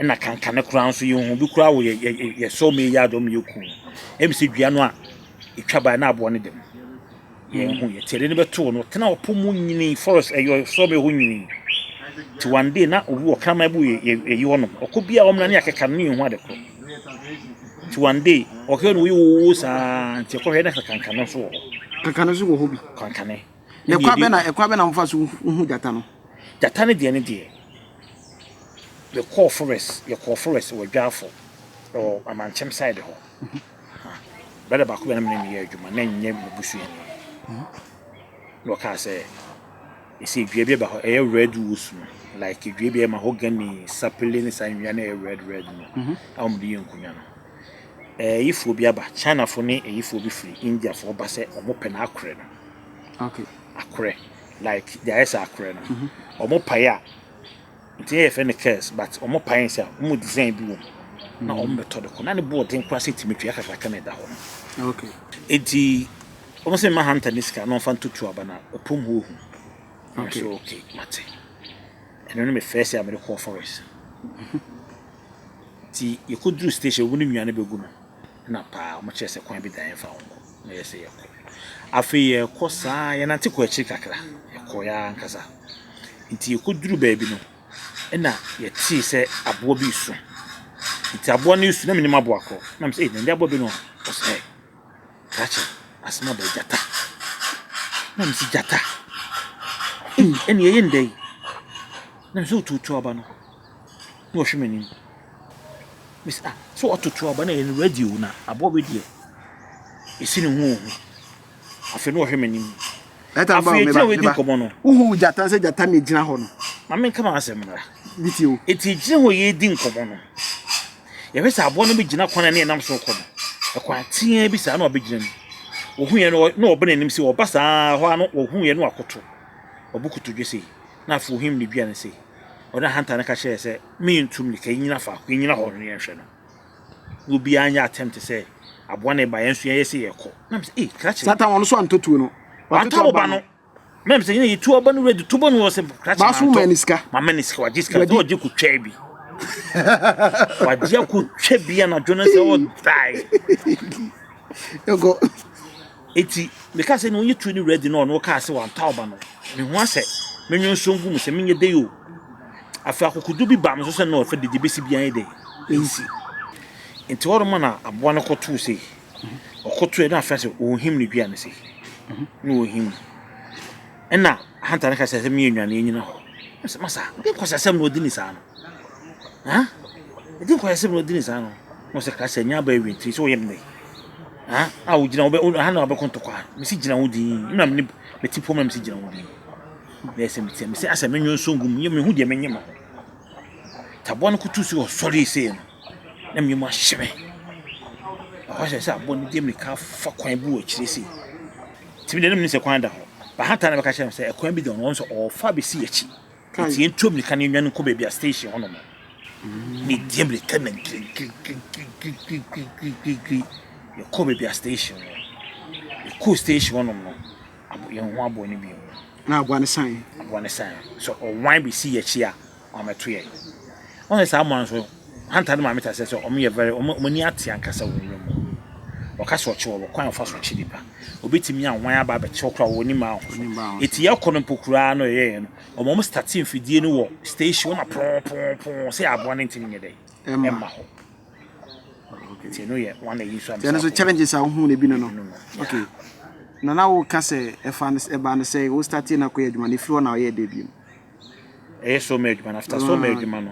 Speaker 1: Ɛna kankane koraa nso yɛhu bi koraa wɔ yɛ yɛ yɛ so mi yɛ adɔm yɛ ku. Ɛmi sɛ dua no a etwa ba na aboa no dɛm. Yɛn hu yɛ tiɛde no bɛto no tena ɔpo mu nyini forest ɛyɛ so mi hɔ nyini. Ti one day na obi wɔ kraman bi wɔ yɛ yɛ yi hɔnom. Ɔkɔ bi a ɔmena ne akeka no ne yɛn hu ade koro. Nti one day ɔhwɛ no woyi saa nti ɛkɔhwɛ na kankane nso wɔ hɔ.
Speaker 2: Kankane nso wɔ hɔ bi.
Speaker 1: Kankane.
Speaker 2: Na ɛkwan bɛ na ɛkwan bɛ na mofa so hu gyata no?
Speaker 1: Gyata no deɛ ne deɛ yɛkɔɔ forest yɛkɔɔ forest wɔ Dwafo wɔ Amankyem side hɔ. Brother baako bi a na me ne no yɛ adwuma na ɛnyɛ m'abusuani. Na ɔkaa sɛ ɛsɛ dua bi aba hɔ ɛyɛ red woods no like dua bi ɛyɛ mahogany sapele ne saa nnua no ɛyɛ red red no a wɔde yɛ nkonnwa no. Ɛyifoɔ bi aba Chinafoɔ ne ɛyifoɔ bi firi Indiafoɔ ba sɛ wɔpɛ n'akorɛ no.
Speaker 2: Okay.
Speaker 1: Akorɛ like deɛ ayɛ sɛ akorɛ no. Wɔn pae a nti yɛ yɛfrɛ no curse but wɔn pae sɛ wɔn design bi wɔ mu na wɔn bɛtɔ de kɔ na ne boɔ den koraa sɛ tumi tua kakraka na ɛda hɔ
Speaker 2: no. Okay.
Speaker 1: Eti wɔn sɛ mma hunter ne sika na ɔmfa ntoto aba na ɔpom hɔ ohu.
Speaker 2: Okay.
Speaker 1: So okay mate. Ɛno ne me first year a mede kɔɔ forest. Nti yɛkɔduru station wɔn ne nua no bɛgu no na paa wɔn kyerɛ sɛ kwan bi da yɛn fa wɔn kɔ na yɛ sɛ yɛkɔ. Afei yɛkɔ saa yɛnante kɔ akyiri kakra yɛkɔ yɛ ankasa. Nti yɛkɔduru baabi no ɛna yɛtee sɛ aboa bi resu. Nti aboa no resu na menim aboa korɔ na mesɛ ee na aboa bi no ɔsɛ krakye asɛm aba gyata. Na mese gyata ei ɛne ɛyɛ ndɛ yi na mesɛ wotuotuo aba no na ɔhwɛ m'anim. Mese ah sɛ ɔtoto aba na ɛyɛ no radio na aboa wei deɛ ɛsi ne ho ohu. Afei na ɔhwɛ m'anim. Afei gyina wei di nkɔmmɔ no.
Speaker 2: Wohu gyata sɛ gyata na ɛgyina hɔ no.
Speaker 1: Ma menka m'asɛm mmra.
Speaker 2: Metie o.
Speaker 1: Eti gyina hɔ yɛredi nkɔmmɔ no. Yɛhwɛ sɛ aboa no bɛgyina kwan a ne yɛnam so rekɔ no. Ɛkwan teaa bi saa na ɔbɛgyina mu. Ɔhu yɛn no na ɔba n'anim sɛ ɔba saa hɔ a na ɔhu yɛn no akoto. Ɔbu kotodwe sei. Na afei ɔhim ne dua no sei. Ɔne hunter no ka kyerɛɛ sɛ mentu mmirika yɛnnyina faako yɛnnyina hɔ no yɛnhwɛ no. Na obiara nyɛ attempt sɛ aboa no reba yɛn nso yɛyɛ sɛ yɛkɔ. Na mesɛ ee krakye.
Speaker 2: Satan ɔno nso antɔ tuo no.
Speaker 1: Wantɔ aboba no. Mɛm sɛ yɛn yɛtu ɔba no ready to bɔ no wɔ sɛ krakye
Speaker 2: Baaso
Speaker 1: mantɔ.
Speaker 2: ma ne sika.
Speaker 1: Mama ne sika wagye sika sɛ ɔgye kotwa bi. Wagye akotwa bi anadwo no sɛ ɔdae.
Speaker 2: Yɛnkɔ.
Speaker 1: Enti mekaa sɛ na ɔnyɛ tuo no ready na ɔno ɔkaa sɛ wantɔ aba no, mehu asɛ menwe nso ngu mu sɛ menyɛ dɛ o. Afei akokodu bi baa me so sɛ na ɔfɛ dede bɛsi biara yɛ dɛ ɛnsi. Nti hɔ nom na aboa no kɔtoo sei. Ɔkɔtoɛ na afei sɛ ɔhim ne dua no sei. Na ɔhim. Ɛna hunter no ka sɛ sɛ meyɛ nwane nyina hɔ. Masa, masa, de nkɔsasɛm na ɔdi ne saa no. Ha? Ɛde nkwaseasɛm na ɔdi ne saa no. Na ɔsɛ kra sɛ nya aba awie nti sɛ ɔyɛ me dɛ. Ha? A wogyina wobɛ ha na wabɛko ntɔkwa. Mesi gyina wo din. Na me meti pom na mesi gyina wo din. Na ɛsɛ meti mesi asɛ menwo nso ngu mu. Mehu deɛ menye ma ho. Taboa no kutu so ɔsɔre sei no. Na me mu ahye me. Ɛhɔ sɛ sɛ aboa no di mmirika fa kwan bi wɔ akyire sei. Nti me deɛ na menim sɛ kwan da hɔ. Bahata na bɛka kyerɛ me sɛ ɛkwan bi da hɔ no ɔno sɛ ɔfa bɛsi akyi. Nti yɛntu mmirika na yɛnnwane nkɔ baabi a station hɔ nom. Na yɛdi mmirika na girigirigirigirigirigirigiri. Yɛkɔɔ baabi a station wɔ. Yɛkɔɔ station hɔ nom no, yɛn ho aboa no bio.
Speaker 2: Na aboa no san.
Speaker 1: Aboa no san. So ɔwan bɛsi yɛn akyi a, ɔammɛto yɛn. Wɔn sɛ saa mmoa no nso, Hunter ne maame ta sɛ sɛ wɔn yɛ very wɔn ani ate ankasa wɔ nwura mu. Wɔka sɛ ɔkye wɔ kwan a wɔfa so kye nipa. Obetumi anwan aba abɛkye wo koraa wɔ onim a ho so. Eti yɛkɔ no mpo koraa no yɛyɛ no. Wɔn wɔn starte mfidie no wɔ station na pɔn pɔn pɔn sɛ aboa no ntumi nyɛ dɛ ɛmma hɔ. Nti ɛno yɛ one ayi nso a
Speaker 2: Ɛno nso challenges a wohu no bi no no. Okay. Na na woka sɛ ɛfa no ɛba no sɛ wo starte na kɔyɛ adwuma no efiri hɔ na ɔyɛ dɛ bio.
Speaker 1: Ɛyɛ sɔma adwuma no after sɔma adwuma no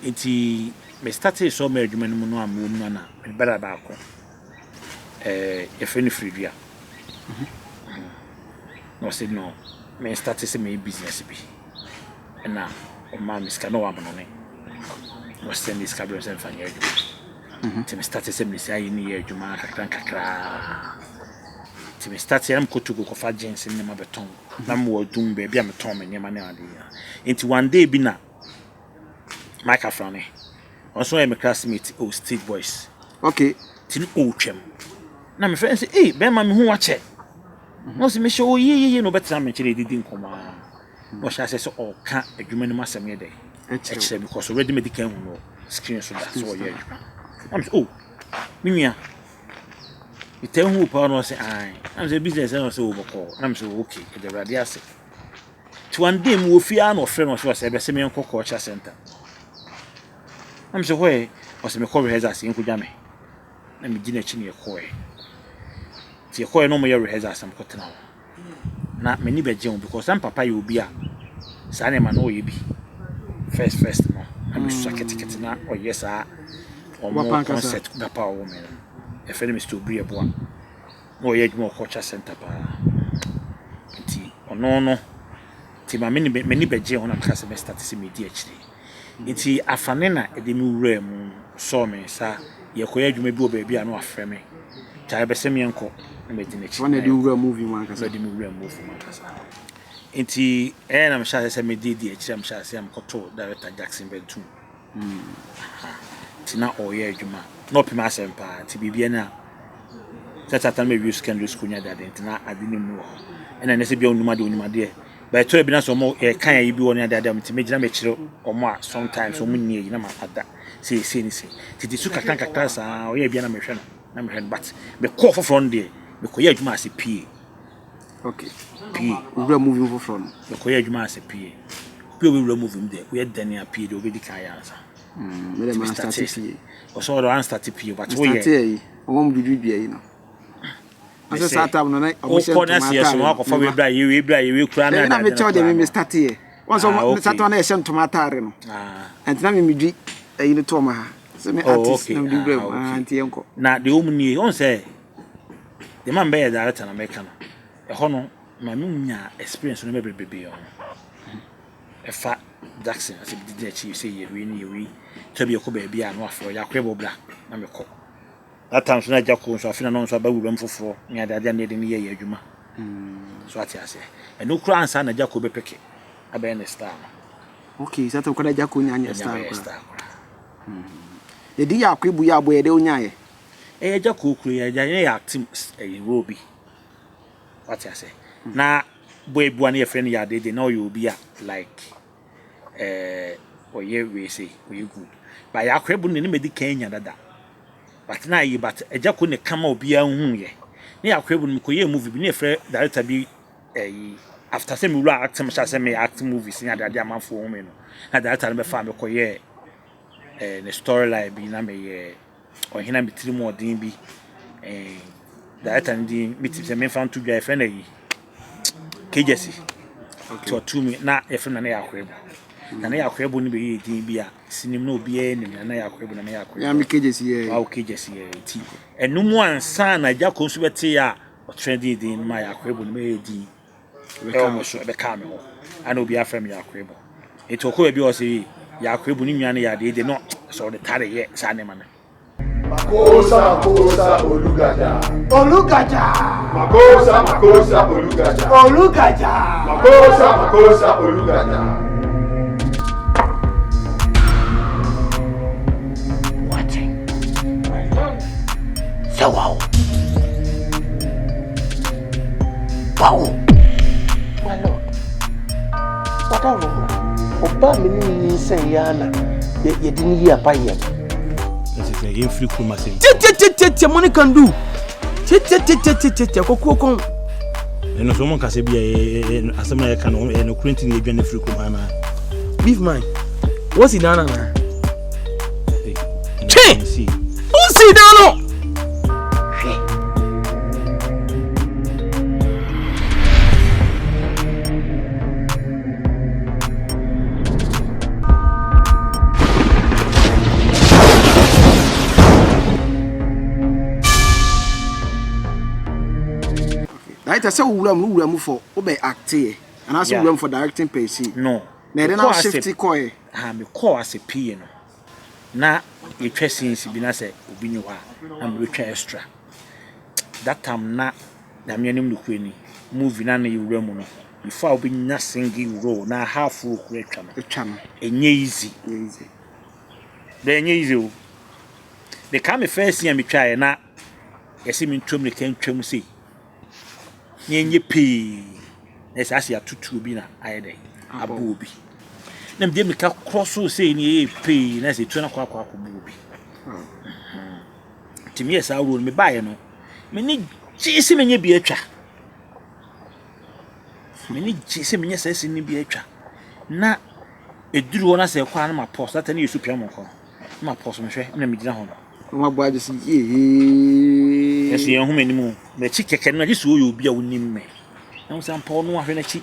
Speaker 1: nti me startee sɔma adwuma no mu no a mewɔ mu no na me brother baako ɛɛ yɛfrɛ no Firidua na ɔsɛ no me starte sɛ meyɛ business bi ɛna ɔmaa me sika na ɔwɔ amanɔne na ɔsɛ me sika brɛ sɛ mfa nyɛ adwuma nti me starte sɛ mesi ayɛ ne yɛ adwuma kakra nkakra nti me starte na mekɔ Togo kɔfa jeans ne nneɛma bɛtɔn Na mewɔ adum baabi a metɔn me nneɛma ne ade nyinaa. Nti one day bi na Mike Afrane, ɔno nso yɛ me classmate wɔ State Boys.
Speaker 2: Okay.
Speaker 1: Nti no ɔretwam. Na mefrɛ no sɛ, ei bɛrima mehu wakyɛ. Na ɔsɛ mehyɛ wo yie yie na ɔbɛtena me nkyɛn na yɛdidi nkɔmmɔ ara. Na ɔhyɛ aseɛ sɛ ɔreka adwuma no mu asɛm yɛ dɛ. Ɛkyerɛ because already madi kan hu no screen so da sɛ ɔyɛ adwuma. Na mesɛ oh me nua Metaa hu wo paa na ɔse ae. Na mesɛ business na ɔse wo bɔkɔɔ. Na mesɛ okay, ɛda Awurade ase. Nti one day mewɔ fie ara na ɔfrɛ me ɔse ɔsɛ bɛsɛ menkɔ culture center. Na mesɛ hɔ ɛ, ɔse mekɔ rehearsals yɛnkɔgya me. Na medi n'akyi na yɛkɔɔɛ. Nti yɛkɔɔɛ na wɔyɛ rehearsals na mekɔtena hɔ. Na m'ani bɛgye ho because na me papa yɛ obi a saa nneɛma no ɔyɛ bi. First first no, na mesua ketekete na ɔyɛ saa wɔn concert papa a ɔwɔ me no. Yɛfrɛ no Mr. Obiri Yeboah. Na ɔyɛ adwuma wɔ culture center paa. Nti ɔno no, nti ma m'ani bɛgye ho na meka sɛ mɛ start sɛ medi akyire. Nti Afane na ɛde me wuraa mu, ɔsɔɔ me nsa, yɛkɔyɛ adwuma bi wɔ baabi a na wafrɛ me. Kyale bɛsɛ meɛnkɔ na madi n'akyi.
Speaker 2: Ɔna ɛde wo wuraa movie mu ankasa?
Speaker 1: Ɔna ɛde me wuraa movie mu ankasa. Nti ɛyɛ na mehyɛ aseɛ sɛ medi di akyire a mehyɛ aseɛ a mekɔtoo director Jackson Bentum. Nti na ɔreyɛ adwuma. Na ɔpɛ m'asɛm paa nti biribiara ni a sɛ tata na mawie secondary school ne adeade nti na ade no mu wɔ hɔ. Ɛna ɛnyɛ sɛ bia onim adeɛ onim adeɛ. But ɛtɔ da bi na sɛ ɔmo yɛka ayi bi wɔ ne adeade a nti megyina mekyerɛ ɔmo a sometimes ɔmo nni ayi na ma ada sei sei ne sei. Tete su kakra nkakra saa ɔyɛ bia na mehwɛ no na mehwɛ no but mekɔɔ foforɔ no deɛ mekɔyɛ adwuma ase pie.
Speaker 2: Okay.
Speaker 1: Pie.
Speaker 2: Wura movie foforɔ no.
Speaker 1: Mekɔyɛ adwuma ase pie. Obi a ɔbɛwura movie mu deɛ woyɛ dɛn a pie deɛ wobɛdi kan ayɛ ansa.
Speaker 2: Mm, mede ma start pie.
Speaker 1: Ɔsɛ ɔdɔ an start pie but woyɛ.
Speaker 2: Start yi. Ɔmo mu dwudwu dua yi no. Ɔsɛ saa tam no na ɔmo hyɛ
Speaker 1: ntoma ataare. Wokɔ na akɔfa wei bra yɛ wei bra yɛ wei kura
Speaker 2: na na mekyɛw deɛ me start yɛ. Wɔn sɛ ɔmo saa tam na yɛhyɛ ntoma ataare no. Ɛnti na me medwi ɛyi no to ɔmo ha. Sɛ me artist na me de wura mu. Ah, nti yɛnkɔ.
Speaker 1: Na deɛ ɔmu nie, ɔn sɛ deɛ ma mbɛyɛ director na mɛka no. Ɛhɔ no ma me nya experience no bebrebe ho. Ɛfa Jackson asɛ bi didi akyi sɛ yɛ wei ne yɛ wei. Tɔ bi ɛkɔ baabi a na wafrɛ yɛ akɔ ɛbɔ bra na mekɔ. That time nso na agya koo nso afei na na ɔno nso aba wuram foforɔ ne ade ade a na yɛde no yɛ yɛ adwuma. So ate aseɛ. Ɛno koraa ansa na agya koo bɛpeke abɛyɛ ne star
Speaker 2: no. Okay, sɛ koraa agya koo nya nyɛ star
Speaker 1: koraa. Star koraa.
Speaker 2: Yɛde yɛ akoebu yɛ aboɔ yɛde onyaeɛ.
Speaker 1: Ɛyɛ agya koo kuro yɛ agya yɛ yɛ acting ɛyɛ role bi. Wate aseɛ. Na boy bi wa ne yɛfrɛ no yɛ ade de na ɔyɛ obi a like ɛɛ ɔyɛ wei sei ɔyɛ good. But yɛ akoebu no ne mɛdi kan nya dada. But na ayi but agya ko ne kama obiara nhu yɛ. Ne yɛ akoebu no mekɔyɛɛ movie bi ne yɛfrɛ director bi ɛyi after sɛ mewura acting mehyɛ sɛ meyɛ acting movies ne adeade amanfoɔ hu me no na director no bɛfaa me kɔyɛɛ ɛɛ ne storyline bi na meyɛ ɔhene a me tiri mu ɔden bi ɛɛ director no din me ti sɛ memfa nto dwa yɛfrɛ no ayi kejasi nti ɔtoo mi na yɛfrɛ no na yɛ akoebu na na yɛ akoebu no bɛyɛ din bi a sinim na obiara nim na na yɛ akoebu na na yɛ akoebu
Speaker 2: ya me kejasi yɛ
Speaker 1: wow kejasi yɛ nti ɛno mu ansa na agya ko nso bɛte yɛ a ɔtrɛ din din no ma yɛ akoebu no bɛyɛ din ɛwɔ mo so ɛbɛkaa me hɔ ana obi afrɛ me yɛ akoebu nti ɔkɔ baabi a ɔsɛ yɛ akoebu ne nua no yɛ adeɛ deɛ no sɛ ɔde tare yɛ saa nneɛma no
Speaker 8: Makosa, Makosa, Olugaja.
Speaker 4: Olugaja.
Speaker 8: Makosa, Makosa, Olugaja.
Speaker 4: Olugaja.
Speaker 8: Makosa, Makosa, Olugaja.
Speaker 4: Sɛ wawo. Wawo. My lord. Wada Roma. Ɔbaa me ne ne nyinsɛn yɛ ana yɛde ne yi aba yɛm.
Speaker 1: Ɛsɛ sɛ yɛmfiri kurom ase.
Speaker 3: Tietietie money can do. Tietietie kokuo kɔn.
Speaker 1: Ɛno so wɔn nkasa bi a asɛm a yɛka no ɛyɛ nokorɛ nti na yɛdwane firi kurom ha anaa?
Speaker 3: Beef man, wosi dan anaa? Twe! Wosi dan no!
Speaker 4: Hwɛ.
Speaker 2: Director sɛ wowura mu wowura mu for wobɛ acteɛ anaasɛ wowura mu for directing per se
Speaker 1: no
Speaker 2: na ɛde na shift kɔɛ
Speaker 1: ha mekɔɔ ase pii no na yɛtwa scenes bi na sɛ obi ni hɔ a na mebɛtwa extra that time na Nyame anim nokorɛ ni movie no a na yɛwura mu no before a wobɛnya single role na half role koraa atwa no
Speaker 2: atwa no
Speaker 1: ɛnyɛ easy bɛɛ ɛnyɛ easy o mekaa me first scene a metwaeɛ na yɛsɛ mentu mmirika ntwam sei na ɛnyɛ pii na ɛsɛ asɛ yɛatoto obi na ayɛ dɛ abɔ obi na mede mmirika korɔ so sei ne ɛyɛ pii na ɛsɛ ɛtuo no akɔ akɔ akɔbɔ obi nti meyɛ saa role no mebaeɛ no M'ani gyee sɛ menya bi atwa. M'ani gyee sɛ menya saa sini no bi atwa. Na ɛduru hɔ na sɛ ɛkɔ a na mapɔs. That time na yɛsu pia mu nko. Na mapɔs mehwɛ na megyina hɔ no.
Speaker 2: Na wɔabɔ agye so yee.
Speaker 1: Ɛso yɛn ho m'anim o. M'akyi kɛkɛ no agye sɛ ɔyɛ obi a wonim me. Na wo sɛ ampa ɔno ahwɛ n'akyi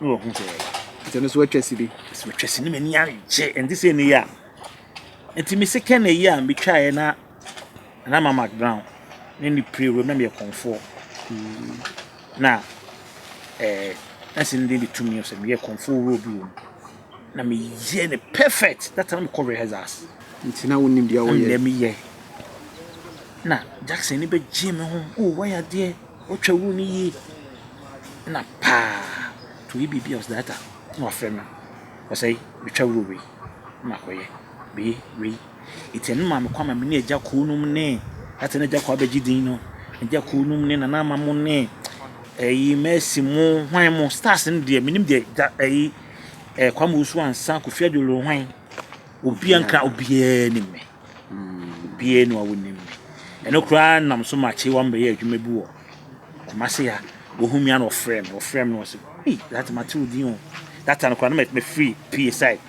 Speaker 1: na wahu sɛ ɛyɛ.
Speaker 2: Nti ɛno so watwa sini.
Speaker 1: So watwa sini m'ani agye. Ɛnte sɛ ɛnɛ yi a. Nti me second ayi a metwaeɛ na na ma Mark Brown ne ne pire wura mu na meyɛ kɔmfoɔ. Na ɛɛ na sɛ ne de tumi sɛ meyɛ kɔmfoɔ wura bi wɔ mu. Na meyɛ ne perfect. That time mekɔ rehearsals.
Speaker 2: Nti na wonim deɛ woyɛ.
Speaker 1: Na meyɛ. Na Jackson ni bɛgye me ho. Oh, wayɛ adeɛ. Wotwa wura no yie. Na paa. To yi biribi a ɔsɛ data. Na wafrɛ me. Ɔsɛ metwa wura wei. Na makɔyɛ. Wei wei. Ntsi ɛno maa me kwan ma me ne Agya Koo nom ne, that na Agya Koo abɛgye din no, Agya Koo nom ne Nana Ama mo ne ɛyi Mercy mo hwan mo, stars no deɛ menim deɛ gya ɛyi ɛɛ Kwame Owusu Ansah, Kofi Adjorlolo hwan, obiara nka obiara nim me, obiara ni hɔ a wonim me. Ɛno koraa nam so ma Kyewa mbɛyɛ adwuma bi wɔ Kumasi ha, ohu me a na ɔfrɛ me, ɔfrɛ me na ɔse, ei that mate wo din o, that time koraa na mefiri PA side.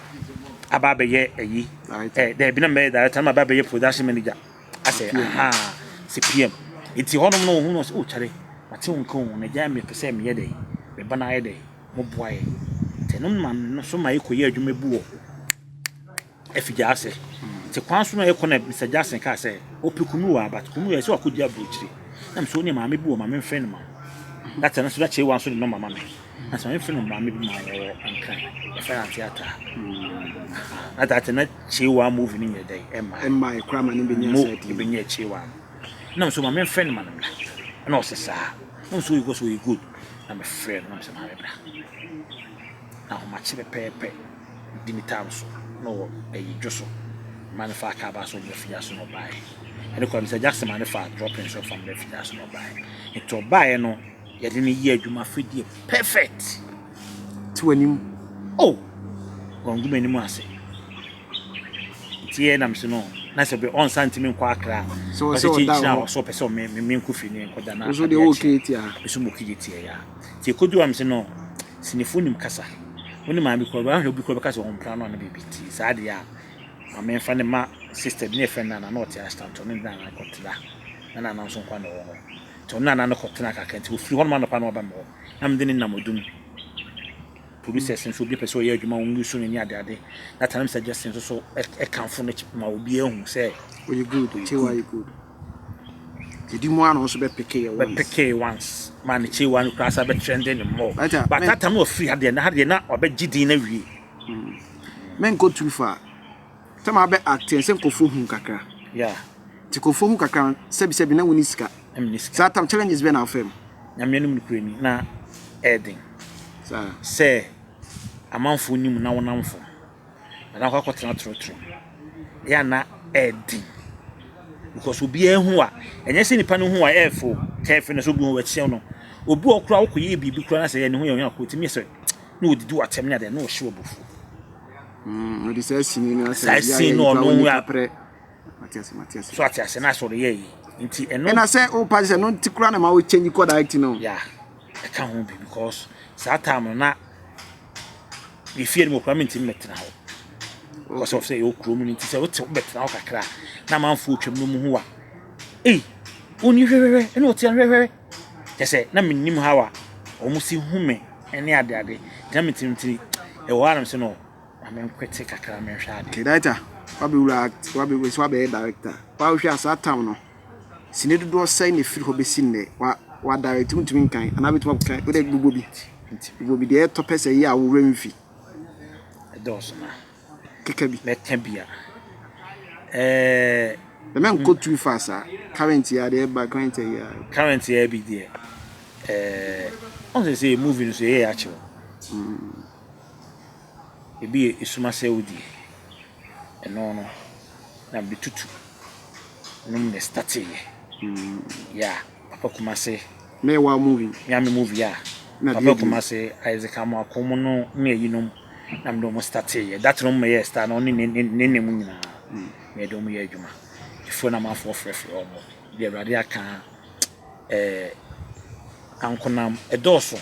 Speaker 1: aba abɛyɛ ayi ɛ dɛbi na mɛyɛ director na maba abɛyɛ production manager asɛ aha sɛ pm nti hɔnom no ohun no sɛ oh kyale mate wo nka o na gya mepɛ sɛ meyɛ dɛ meba na ayɛ dɛ mo boa yɛ nti ɛno ma no so ma yɛkɔyɛ adwuma bi wɔ afigya ase nti kwan so na yɛkɔ na Mr. Jackson kaa sɛ ɔpɛ kumi wɔ but kumi wɔ sɛ wakɔdi aburokyire na mesɛ wo ne maame bi wɔ maame mfrɛ no ma wo data no so na kyerɛ wa nso de nɔma ma me Na sɛ ɔyɛ film maame bi ma ɔwɔ Nkran, yɛfrɛ no Auntie Atta. Na that na Kyewa movie no nyɛ dɛn ɛmma.
Speaker 2: Ɛmma ɛkora ma no bɛnya
Speaker 1: saa din. Mo bɛnya Kyewa no. Na nso maame mfrɛ no ma no mmra. Ɛna ɔsɛ saa. Na nso ɔyɛ so ɔyɛ good. Na mefrɛ no na mesɛ maame bra. Na ahomakye pɛpɛɛpɛ di ne time so na ɔwɔ ɛyi dwo so. Ma no fa kaa ba so ɔmmerɛ fie so na ɔbaeɛ. Ɛne kora Mr. Jackson ma no fa dropping so fa mmerɛ fie so na ɔbaeɛ. Nti ɔbaeɛ no Yɛde no yɛ adwuma afidie perfect.
Speaker 2: Te w'anim.
Speaker 1: Oh! Wangu m'anim ase. Nti yɛ nam so no, na sɛ bɛ ɔnsa ntumi nkɔ akra.
Speaker 2: So sɛ ɔda
Speaker 1: hɔ. So ɔpɛ sɛ ɔme me me nkɔ fie ne nkɔda na.
Speaker 2: Nso deɛ ɔwɔ kiri tia.
Speaker 1: Nso mo kiri tia ya. Nti ekodu am sɛ no, sinifo nim kasa. Wo ne maame kura, ahwɛ obi kura bɛka sɛ ɔmpra no ana biribi nti saa deɛ a maame mfa ne ma sister bi ne yɛfrɛ no nana na ɔte Ashton ne nana kɔtena. Na nana nso nkwa na ɔwɔ hɔ. Nti ɔno nana no kɔtena kakra nti ofiri hɔnom anɔpa na waba me hɔ na mede no nam odum. Producers nso obi pɛ sɛ ɔyɛ adwuma wɔn use no ne ade ade. Na Tanam suggestion nso so ɛkamfo no ma obi ahu sɛ
Speaker 2: ɔyɛ good, Chewa yɛ good. Yɛdi mu ano nso bɛpeke yɛ once.
Speaker 1: Bɛpeke once ma ne Chewa no koraa sa bɛtrɛnde ne more. But that time na ɔfiri ha deɛ na ha deɛ na ɔbɛgye din na wie.
Speaker 2: Menkɔ too far. Sɛ ma bɛ acte ɛsɛ nkurɔfoɔ hu kakra.
Speaker 1: Yeah.
Speaker 2: Nti nkurɔfoɔ hu kakra no sɛbi sɛbi na wonni sika.
Speaker 1: Na menni sika.
Speaker 2: Saa tam challenges bɛn na wofaa mu?
Speaker 1: Nyame anim nokorɛ ni na ɛyɛ den.
Speaker 2: Saa.
Speaker 1: Sɛ amanfoɔ nim na wonam fam na na wakɔ akɔtena trɔtrɔ mu. Ɛyɛ a na ɛyɛ den because obiara hu a ɛnyɛ sɛ nipa no hu a ɛyɛ fɛ o, ɛyɛ fɛ na sɛ obi hu a wɔakyia no. Obi wɔ hɔ koraa wokɔyɛ biribi koraa na sɛ ɛyɛ ne ho yɛ ɔyɛ a ɔtumi yɛ sɛ na ɔdidi w'atɛm ne adeɛ na ɔhyɛ wo abufuo.
Speaker 2: Ɔde saa sini no asɛ
Speaker 1: saa sini no ɔno
Speaker 2: hu a
Speaker 1: so ate ase na asɔre yɛ yi nti ɛno
Speaker 2: ɛna sɛ o pa sɛ no nti kura na ma o change kɔ direct no
Speaker 1: ya ɛka ho bi because saa time no na yɛ fie no mu kura mi ntumi mɛtena hɔ because of sɛ yɛ kurom no nti sɛ wote wobɛtena hɔ kakra na amanfoɔ twam no mu ho wa ei oni hwehwehwɛ ɛna ɔte hwehwehwɛ kyɛ sɛ na menim how a wɔn si hu me ne ade ade nti na metumi nti ɛwɔ hɔ a na mesɛ no ma menkwete kakra menhwɛ ade.
Speaker 2: Okay director wabɛwura act wabɛ so wabɛyɛ director wahwɛ a saa tam no sini dodoɔ sɛn na ɛfiri hɔ bɛsi nnɛ wa wa direct wontumi nkan anaa bɛtumi akɔkan wode bobɔ bi bobɔ bi deɛ ɛtɔ pɛ sɛ yɛ a wo werɛ mfi
Speaker 1: ɛdɔɔso na
Speaker 2: keka bi.
Speaker 1: Mɛka bi a, ɛɛ.
Speaker 2: Na mɛnkɔ too far saa. Current yi ara deɛ ɛba current yi ara.
Speaker 1: Current yi ara bi deɛ, ɛɛ, ɔn sɛ sɛ movie no so yɛyɛ akyɛ o. Ebi yɛ esum asɛwdie, ɛno no na mede tutu nom na ɛstarteeɛ. Yeah. Papa Kumase.
Speaker 2: Me wa movie.
Speaker 1: Me me movie a. Papa Kumase Isaac Amoako mu no ne ayinom na me de wɔn startee yɛ. That no meyɛ star na ɔne ne ne ne ne mu nyinaa. Me de wɔn yɛ adwuma. Efuo na amanfoɔ frɛfrɛ wɔn. Deɛ Awurade aka ɛɛ ankonam ɛdɔɔso.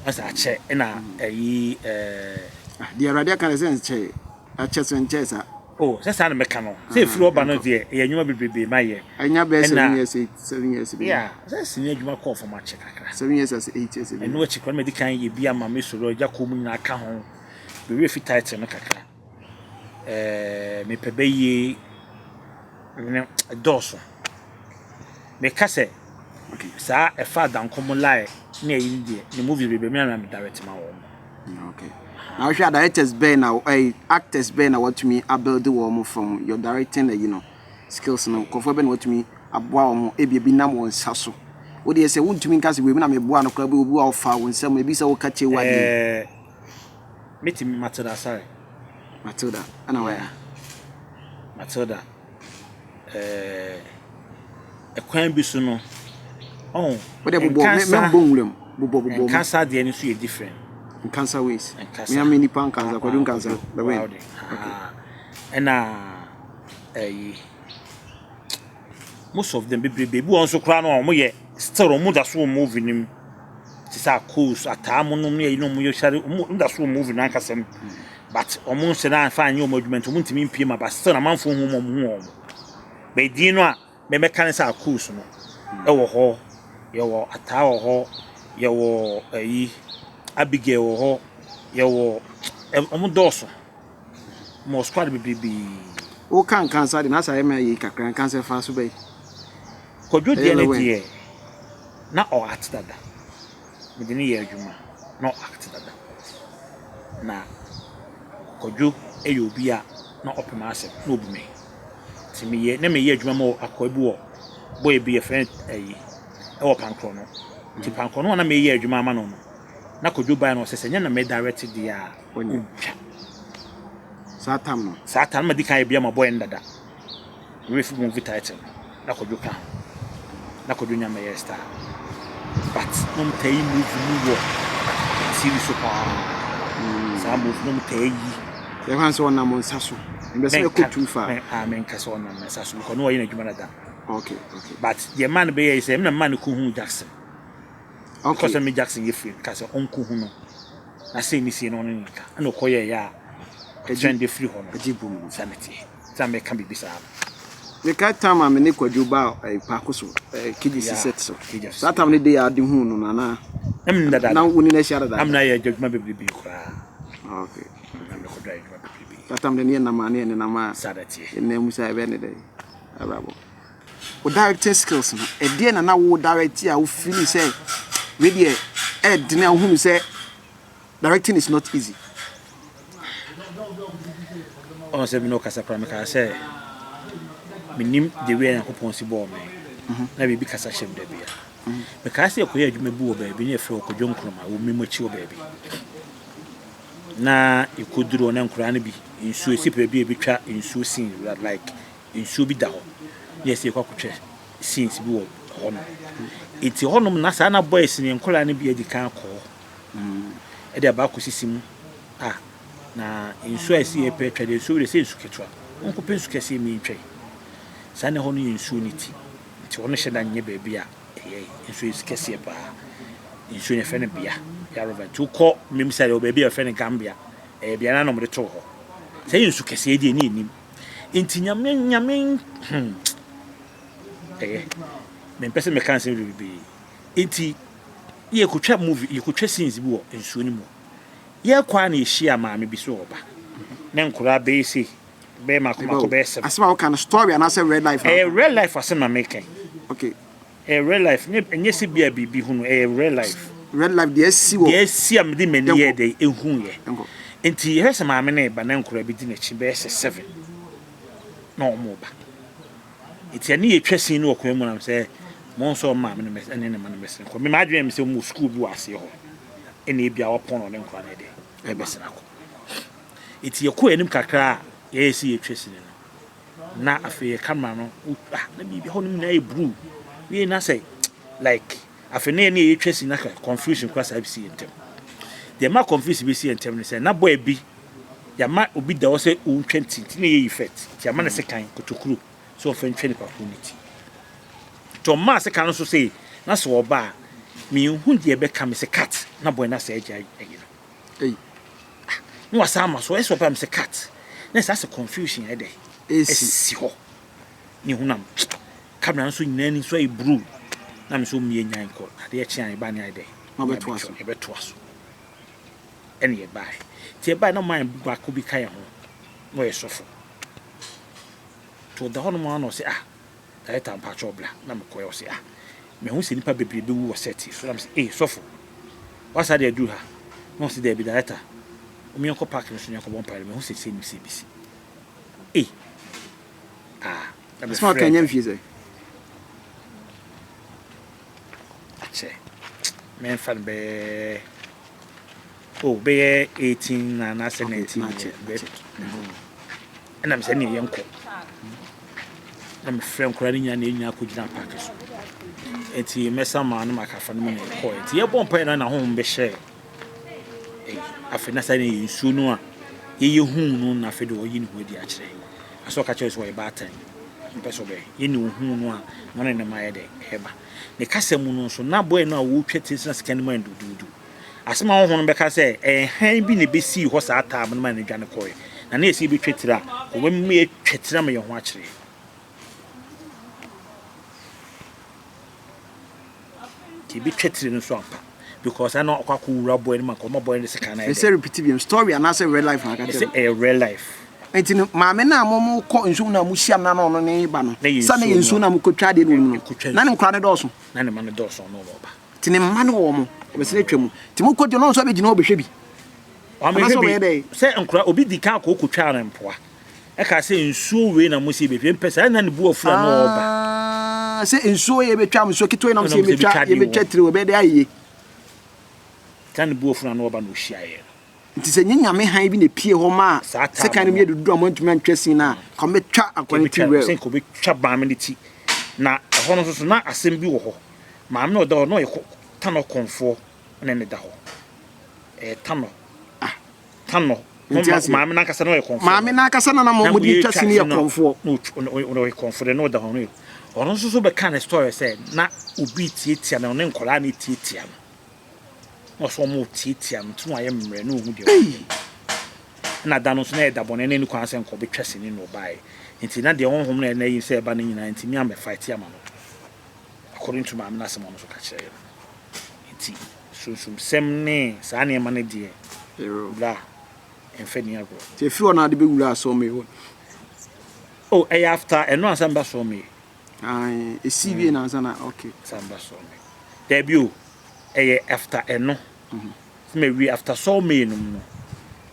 Speaker 1: Ɔsɛ akyɛ ɛna ɛyi ɛɛ.
Speaker 2: Deɛ Awurade aka sɛ nkyɛ akyɛ sɛ nkyɛ saa.
Speaker 1: Oh, sɛ saa na mɛka no. Sɛ ɛfiri hɔ ba no deɛ, ɛyɛ nnwuma bebrebe mayɛ.
Speaker 2: Ɛnya bɛyɛ 7 years, 8, 7 years bi.
Speaker 1: Yeah, sɛ sini adwuma kɔɔ fam akyɛ kakra.
Speaker 2: 7 years as 8 years bi.
Speaker 1: Ɛno akyi koraa na madi kan yɛ bi ama me soro agya kɔn mu nyinaa ka ho. Me werɛ fi title no kakra. Ɛɛ, mepɛ bɛyie ne ɛdɔɔso. Meka sɛ saa ɛfa adanko mu lie ne ɛyi no deɛ, ne movies bebree me na me direct ma wɔn.
Speaker 2: Okay. Na wohwɛ a directors bɛn na ɛy actors bɛn na watumi abuild wɔn from your directing ɛyi no skills no, nkurɔfoɔ bɛn na watumi aboa wɔn, ebi ebi nam wɔn nsa so? Wo deɛ sɛ wontumi nka sɛ wei na meboa no koraa bi, obi a ɔfa wo nsam ebi sɛ woka kyɛ wa deɛ.
Speaker 1: Mɛtumi Matilda Asare.
Speaker 2: Matilda ɛna waya.
Speaker 1: Matilda, ɛkwan bi so no, ɔn.
Speaker 2: Wo deɛ bobɔ mɛ mbɔ nwuram, bobɔ bobɔ mu.
Speaker 1: Nkansa deɛ no nso yɛ different.
Speaker 2: Nkansa ways. Nkansa. Me ame nipa Nkansa, Kwadwo Nkansa. The win.
Speaker 1: Okay. Ɛna ɛyi most of them bebrebe bi wɔn nso koraa no a wɔn yɛ still wɔn da so wɔ movie no mu. Te sɛ Akos, Ataa mo nom ne ɛyi na wɔn yɛ sare, wɔn da so wɔ movie no ankasa mu. But wɔn nhyɛ da nfa anyɛ wɔn adwuma nti wɔn ntumi mpie ma, but still amanfoɔ hu wɔn, wɔn hu wɔn. But din no a mɛmɛka ne sɛ Akos no ɛwɔ hɔ, yɛwɔ Ataa wɔ hɔ, yɛwɔ ɛyi Abigail wɔ hɔ, yɛwɔ wɔn dɔɔso. Wɔn squad bebrebe.
Speaker 2: Woka Nkansa de na asa ayɛ mɛ ayi kakra, Nkansa fa so bɛyi.
Speaker 1: Kwadwo deɛ ne deɛ na ɔact dada. Mede ne yɛ adwuma na ɔact dada. Na Kwadwo yɛ obi a na ɔpɛ m'asɛm na obu me. Nti meyɛ na meyɛ adwuma ma akoa bi wɔ boy bi yɛfrɛ no ayi ɛwɔ Pankorɔ no. Nti Pankorɔ no a na meyɛ adwuma ama no no, na Kwadwo bae no ɔsɛ sɛ nyɛ na me direct deɛ a ɔntwa.
Speaker 2: Saa tam no.
Speaker 1: Saa tam no madi kan ayɛ bi ama boy no dada. Refi movie title no na Kwadwo ka ho. Na Kwadwo nya mɛyɛ star. But na ɔmo taa yi movie mu wɔ TV so paa. Saa movie na ɔmo taa yi.
Speaker 2: Yɛfa sɛ ɔnam nsa so. Mbɛ sɛ ɛkɔ too far.
Speaker 1: Ah, menka sɛ ɔnam nsa so because na ɔyɛ n'adwuma dada.
Speaker 2: Okay.
Speaker 1: But deɛ maa no bɛyɛ yi sɛ ɛmna maa no kɔhu Jackson.
Speaker 2: Okay.
Speaker 1: Because me Jackson yɛ free ka sɛ ɔnkɔhu no. Na sei ne sei na ɔne ne ka. Ɛna ɔkɔyɛɛ yɛ a ɔtrend firi hɔ no.
Speaker 2: Agye bom no.
Speaker 1: Saa na ɛteɛ. Sɛ meka biribi saa no.
Speaker 2: Mekae time a me ne Kwadwo baa eh, paako so, eh, KGC set so. Saa time no de a ade huu no no anaa?
Speaker 1: Na menim dadaada.
Speaker 2: Na wo ne no ahyia dadaada?
Speaker 1: Na me ne ayɛ adwuma bebrebe koraa.
Speaker 2: Ah, okay.
Speaker 1: Na me ne Kwadwo ayɛ adwuma bebrebe.
Speaker 2: Saa time de ne yɛ nam a ne yɛ nenam a.
Speaker 1: Saa na ɛteɛ.
Speaker 2: Yɛnam mu saa ɛbɛyɛ ne dɛ. Abrabɔ. Wo directing skills no, ɛdeɛ na na wo direct a wo feeling sɛ wei deɛ ɛɛdene a wohunu sɛ Directing is not easy.
Speaker 1: Ɔn sɛ me ne wo kasa koraa mekaa sɛ menim the way a Nyankopɔn si bɔɔ me na biribi kasa kyerɛ me da bia. Mekaa sɛ yɛkɔyɛ adwuma bi wɔ baabi ne yɛfrɛ wɔ Kwadwo Nkrumah wɔ Memo akyi wɔ baabi. Na yɛkɔduru hɔ na nkoraa no bi nsuo ɛsi baabi a yɛbɛtwa nsuo scene like nsuo bi da hɔ na yɛsɛ yɛkɔ akɔtwa scenes bi wɔ hɔ nom. Nti hɔnom na saa na boys ne nkoraa no bi adi kan akɔ hɔ. Ɛde aba akɔsisi mu a, na nsuo a ɛsi yɛ pɛ atwa deɛ, nsuo deɛ sɛ nsu ketewa, monkɔpɛ nsu kɛseɛ mi ntwa yi. Saa na ɛhɔ no yɛ nsuo no ti, nti hɔ no hyɛ da nyɛ baabi a ɛyɛ nsuo kɛseɛ paa. Nsuo no yɛfrɛ no Bea, Bea River. Nti wokɔ Mim side wɔ baabi a yɛfrɛ no Gambia, ɛyɛ bea no na wɔde too hɔ. Sɛ ɛyɛ nsu kɛseɛ deɛ ne yɛnim. Nti Nyame, Nyame, ɛyɛ, mempɛ sɛ meka nsɛm bebree. Nti yɛkɔtwa movie, yɛkɔtwa scenes bi wɔ nsuo no mu. Yɛkɔ a na yɛhyia maame bi so ɔba. Ne nkoraa bɛyɛ sei, bɛyɛ mako mako bɛyɛ seven.
Speaker 2: Asɛm a woka no story anaasɛ real life?
Speaker 1: Ɛyɛ real life asɛm na meka yi.
Speaker 2: Okay.
Speaker 1: Ɛyɛ real life, ɛnyɛ sɛ bi a biribi hunu, ɛyɛ real life.
Speaker 2: Real life deɛ asi wɔ.
Speaker 1: Deɛ asi a mede m'ani yɛɛ dɛ ehu yɛ. Nti yɛhwɛ sɛ maame no reba na nkoraa bi di n'akyi bɛyɛ sɛ seven na wɔn reba. Nti ɛne yɛtwa sin no wɔ kwan mu nam sɛ mo nso ɔmo maame no mɛs ɛne ne ma no mɛsene kɔ. Me m'adwene yɛ me sɛ ɔmo wɔ sukuu bi wɔ aseɛ hɔ ɛna ebia wɔpɔn na ɔne nkwadaa no ɛde ɛbɛsene akɔ. Nti yɛkɔɔ anim kakra a yɛyɛ sɛ yɛtwa sin no na afei yɛ camera no wotwa na biribi hɔ nom nyinaa yɛ blue. Wie na sɛ like afei na yɛne yɛtwa sin na confusion koraa saa bɛsi yɛn ntam. Deɛ ɛma confusion bɛsi yɛn ntam ne sɛ na boy bi Yɛama obi da hɔ sɛ ɔntwa ne ti nti na ɛyɛ effect nti yɛama no sekan, kotokuro, sɛ ɔmfa ntwa nipa koro no ti. Nti ɔmaa sekan no so sei na sɛ ɔba a menhu deɛ ɛbɛka me sɛ cut na boy no asɛ agya ayi no.
Speaker 2: Ei.
Speaker 1: Ah, na wasan ama so ɛsɛ ɔba me sɛ cut. Na saa sɛ confusion ayɛ dɛ asi hɔ. Ne honam camera nso nyinaa ani nso ayɛ bruu. Na me nso mmie nyan kɔ. Adeɛ kye a yɛba ne ayɛ dɛ.
Speaker 2: Mabɛtoa so.
Speaker 1: Yɛbɛtoa so. Ɛne yɛbaeɛ. Nti yɛbaeɛ na man baako bi ka yɛn ho. Na ɔyɛ sɔfo. Nti ɔda hɔnom ara na ɔse ah director mpakyɛw bra. Na mekɔɛ ɔse ah mahu sɛ nnipa bebree bɛwu wɔ set yi so. Na mese ei sɔfo wasa de aduru ha? Na ɔse daabi director mom yɛnkɔ park no so na yɛnkɔbɔ mpaeɛ no mahu sɛ sei ne sei bɛsi. Ei ah na
Speaker 2: Asɛm a ɔka
Speaker 1: mefrɛɛ
Speaker 2: nya mfie sɛ?
Speaker 1: Akyɛ mɛmfa no bɛyɛ oh bɛyɛ 18 anaasɛ 19 years ɛna mesɛ ɛneɛ yɛnkɔ na mefrɛ nkora no nyinaa na yɛn nyinaa kɔgyina park so nti mɛsa maa no makafa no mu na yɛkɔɛ nti yɛbɔ mpaeɛ no na honhom bɛhyɛ ɛyi afei na saa ne yɛ nsuo no a yɛyɛ hu no na afei de ɔyi ne ho adi akyerɛ asɛ ɔka kyerɛ sɛ ɔyɛ baatan mpɛ sɛ ɔbɛyɛ yɛne ohu no a na ɔne ne ma yɛ dɛ ɛba ne kasa mu no nso na bɔɛ no a wɔtwa tiri sena sika no mu anduduudu Asɛm a honhom no bɛka sɛ, ɛyɛ hann bi na ebesii hɔ saa time no ma no dwane kɔe, na na yɛsɛ yebetwa tiri a, wɔbɛma yɛatwa tiri ama yɛn ho akyere yɛn. Nti yebetwa tiri no nso ampa, because ana ɔkɔ akɔwura boy no ma nka ɔma boy no de sekan no ayɛ
Speaker 2: Ɛsɛ
Speaker 1: dɛ.
Speaker 2: repeat biom, story anaasɛ real life na aka
Speaker 1: Ɛsɛ
Speaker 2: kyerɛ no?
Speaker 1: ɛyɛ real life.
Speaker 2: Nti no maame no a mo mo kɔ nsuo mu no a mo hyia no na na ɔno ne ba no,
Speaker 1: Na ɛyɛ
Speaker 2: sɛ na ɛyɛ
Speaker 1: nsuo
Speaker 2: nsuo
Speaker 1: no
Speaker 2: no a mokɔtwa adeɛ no wɔ mu no,
Speaker 1: ɛkɔtwa
Speaker 2: na ne
Speaker 1: nsuo.
Speaker 2: nkwadaa no dɔɔso?
Speaker 1: Na ne mma no dɔɔso, ɔno ɔwɔ ba.
Speaker 2: Nti ne mma ne wɔn, wɔbɛsene atwa mu. Nti mokɔ deɛ, na ɔno nso abɛgyina hɔ bɛhwɛ bi. Anaasɛ
Speaker 1: Wamehwɛ bi
Speaker 2: ɔbɛyɛ dɛn?
Speaker 1: sɛ nkora obi di kan kɔ kotwaa no mpoa ɛka sɛ nsuo wei na mo sɛ yɛbɛtwa mpɛ saa na ne bu afura na ɔreba.
Speaker 2: Ah, sɛ nsuo yɛ bɛtwa nsuo ketewa yi na mo sɛ
Speaker 1: Ɛna mo sɛ
Speaker 2: yɛbɛtwa
Speaker 1: yɛbɛtwa adeɛ wɔ
Speaker 2: yɛbɛtwa tiri wɔ ɛbɛyɛ dɛ ayɛ yie.
Speaker 1: Na ne bu afura na ɔreba na ɔhyiaeɛ no.
Speaker 2: Nti sɛ nyɛ Nyame hann bi na epie hɔ maa
Speaker 1: Saa time
Speaker 2: sekan no mu
Speaker 1: no.
Speaker 2: yɛ dudu a moantumi antwa sin no a, nka wɔbɛtwa akoa no ti
Speaker 1: Yɛbɛtwa,
Speaker 2: werɛ.
Speaker 1: sɛ nka ɔbɛtwa maame no ti. Na ɛhɔ no nso so na asɛm bi wɔ hɔ. Maame no a ɔda hɔ no, na ɔyɛ kɔ, Tanɔ kɔmfoɔ na ɛne da hɔ. Ɛyɛ Tanɔ.
Speaker 2: Ah.
Speaker 1: Tanɔ.
Speaker 2: Nti aseɛ.
Speaker 1: Maame no ankasa na ɔyɛ kɔmfoɔ.
Speaker 2: Maame no ankasa na na
Speaker 1: Na
Speaker 2: mo de
Speaker 1: moyɛ
Speaker 2: twa
Speaker 1: twa
Speaker 2: sin no yɛ
Speaker 1: sin no,
Speaker 2: kɔmfoɔ.
Speaker 1: na ɔtwa, ɔyɛ kɔmfoɔ deɛ na ɔda hɔ no yɛ. Ɔno nso so bɛkaa ne story sɛ na obi retiatia no, ɔne nkwadaa na ɛretiatia no. Na ɔsɛ wɔn retiatia no nti na wayɛ mmerɛ na ɔhu deɛ ɔyɛ. Ɛna da no nso na ɛyɛ da bɔne na ɛni kwan sɛ nka ɔbɛtwa sini na ɔbaeɛ. Nti na deɛ honhom no a ɛna ayi sɛ ɛba no nyinaa nti me a mɛ fight ama no. According to maame no asɛm a ɔno nso ka kyerɛɛ no. Nti sunsumsɛm ne saa nneɛma no deɛ bra ɛmfa ni agorɔ.
Speaker 2: Nti ɛfiri hɔ na ade bɛwuraa Sɔɔmee hɔ no?
Speaker 1: Oh ɛyɛ after ɛno ansa meba Sɔɔmee.
Speaker 2: Ae, ɛsii wie na ansa na okay.
Speaker 1: Ansa meba Sɔɔmee. Daabi o, ɛyɛ after ɛno. Sɛ mawie after Sɔɔmee nom no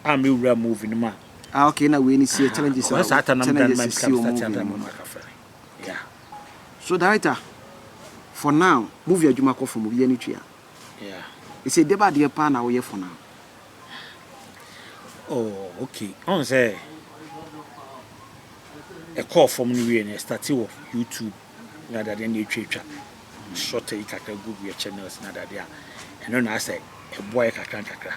Speaker 1: a mɛwura movie no mu a.
Speaker 2: Ah okay na wei ne sie challenges a
Speaker 1: saa ta na meda no
Speaker 2: challenges
Speaker 1: ma
Speaker 2: si wɔ
Speaker 1: meka
Speaker 2: movie
Speaker 1: mesa
Speaker 2: no mu no.
Speaker 1: Yeah.
Speaker 2: So director, for now movie adwuma kɔ fam obiara ani tua.
Speaker 1: Yeah.
Speaker 2: Ɛsɛ dɛbɛ adeɛ paa na woyɛ for now?
Speaker 1: Oh okay, ɔn sɛ ɛkɔɔ fam no wie no ɛstate wɔ YouTube ne adeadeɛ na ɛtwatwa short yi kakra gu gu yɛ channels ne adeadeɛ a ɛno na asɛ ɛboa yɛ kakra nkakra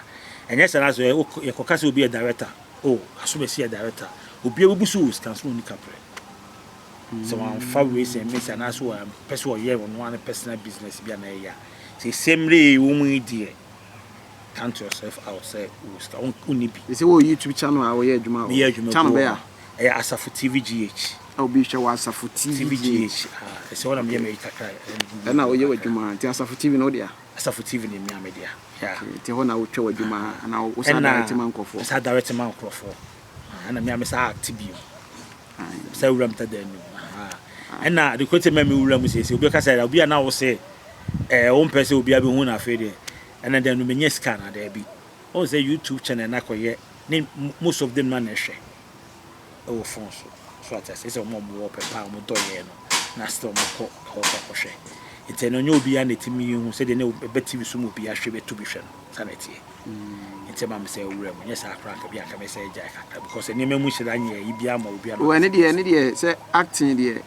Speaker 1: ɛnyɛ sɛ na sɛ yɛkɔka sɛ obi yɛ director oh asomasi yɛ director obi a bɛbu so wɔ sika nso ɔnni kaprɛ sɛ wamfa wei sɛ mmesi anaasɛ wampɛ sɛ ɔyɛ ɔno ara ne personal business bi a na ɛyɛ a sɛ sɛ mmerɛ yi wɔ mu yi deɛ count yourself out sɛ wɔ sika wonni bi.
Speaker 2: Sɛ wɔ YouTube channel a wɔyɛ adwuma wɔ
Speaker 1: meyɛ adwuma
Speaker 2: channel
Speaker 1: gu
Speaker 2: bɛyɛ
Speaker 1: hɔ
Speaker 2: a
Speaker 1: ɛyɛ Asafo TV GH.
Speaker 2: Obi hwɛ wɔ Asafo TV
Speaker 1: TV
Speaker 2: GH.
Speaker 1: GH ah ɛsɛ hɔ na meyɛ m'ayi kakra
Speaker 2: ɛna woyɛ w'adwuma nti Asafo TV no wo dea.
Speaker 1: Asafo TV no mea me dea yeah.
Speaker 2: Okay nti ɛhɔ na wotwa w'adwuma anaa wo san direct ma nkurɔfoɔ.
Speaker 1: Ɛna me san direct ma nkurɔfoɔ ɛna mea me san act bio. Sɛ wura mu tada anim. Ɛna ade koro te ma me wura mu siesie. Obi ka sɛ obi a na wo se eh wo mpɛ sɛ obi abehu na afei deɛ ɛna deɛ no menya sika na daabi. Wɔn sɛ YouTube channel na kɔyɛ ne most of them na na ɛhwɛ ɛwɔ phone so. So ate ase sɛ wɔn a wɔwɔ pɛ paa wɔn dɔ yɛ no na still wɔn kɔ ɛhɔ kɔ akɔhwɛ. Nti ɛno nyɛ obi a na ɛtumi hu sɛdeɛ ne ɛbɛ TV so mu obi ahwɛ bɛto bi hwɛ no saa na ɛteɛ. Nti ɛma me sɛ wura mu nyɛ saa koraa anka bi anka mɛsɛ agyae kakra because nneɛma mu nhyɛ da nyɛ ayi biara ma obi ama.
Speaker 2: Oh ɛne deɛ ɛne deɛ sɛ acting deɛ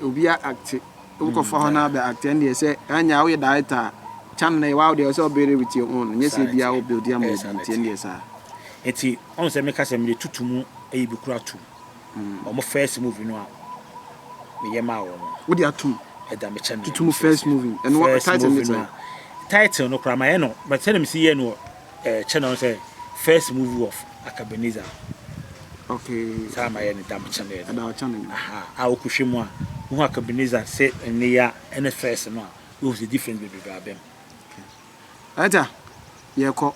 Speaker 2: obi a acte wokɔfa hɔ na abɛ acte ɛne deɛ sɛ anya woyɛ director a channel na yɛ wa deɛ sɛ ɔbɛrɛ with your own nyɛ sɛ bia wo build ama obi nti ɛne deɛ saa.
Speaker 1: Nti ɔn sɛ meka sɛ mede tutu mu ayi bi kora tum wɔn first movie no a meyɛ maa wɔn no.
Speaker 2: Wode atom.
Speaker 1: Ɛda me channel.
Speaker 2: Tutu mu first movie. Ɛno
Speaker 1: first
Speaker 2: title
Speaker 1: movie
Speaker 2: ne
Speaker 1: no
Speaker 2: sɛn?
Speaker 1: Title no koraa mayɛ no but sɛdeɛ mesi yɛ no wɔ eh, channel no sɛ first movie of Akabenezer.
Speaker 2: Okay.
Speaker 1: Saa na mayɛ no dam channel no.
Speaker 2: Ɛda channel no.
Speaker 1: Aha, a wokɔhwɛ mu a, wohu Akabenezer sɛ ɛnnɛ yi a ɛne first no a, wohu sɛ difference bebrebe aba mu.
Speaker 2: Ɛta, yɛkɔ.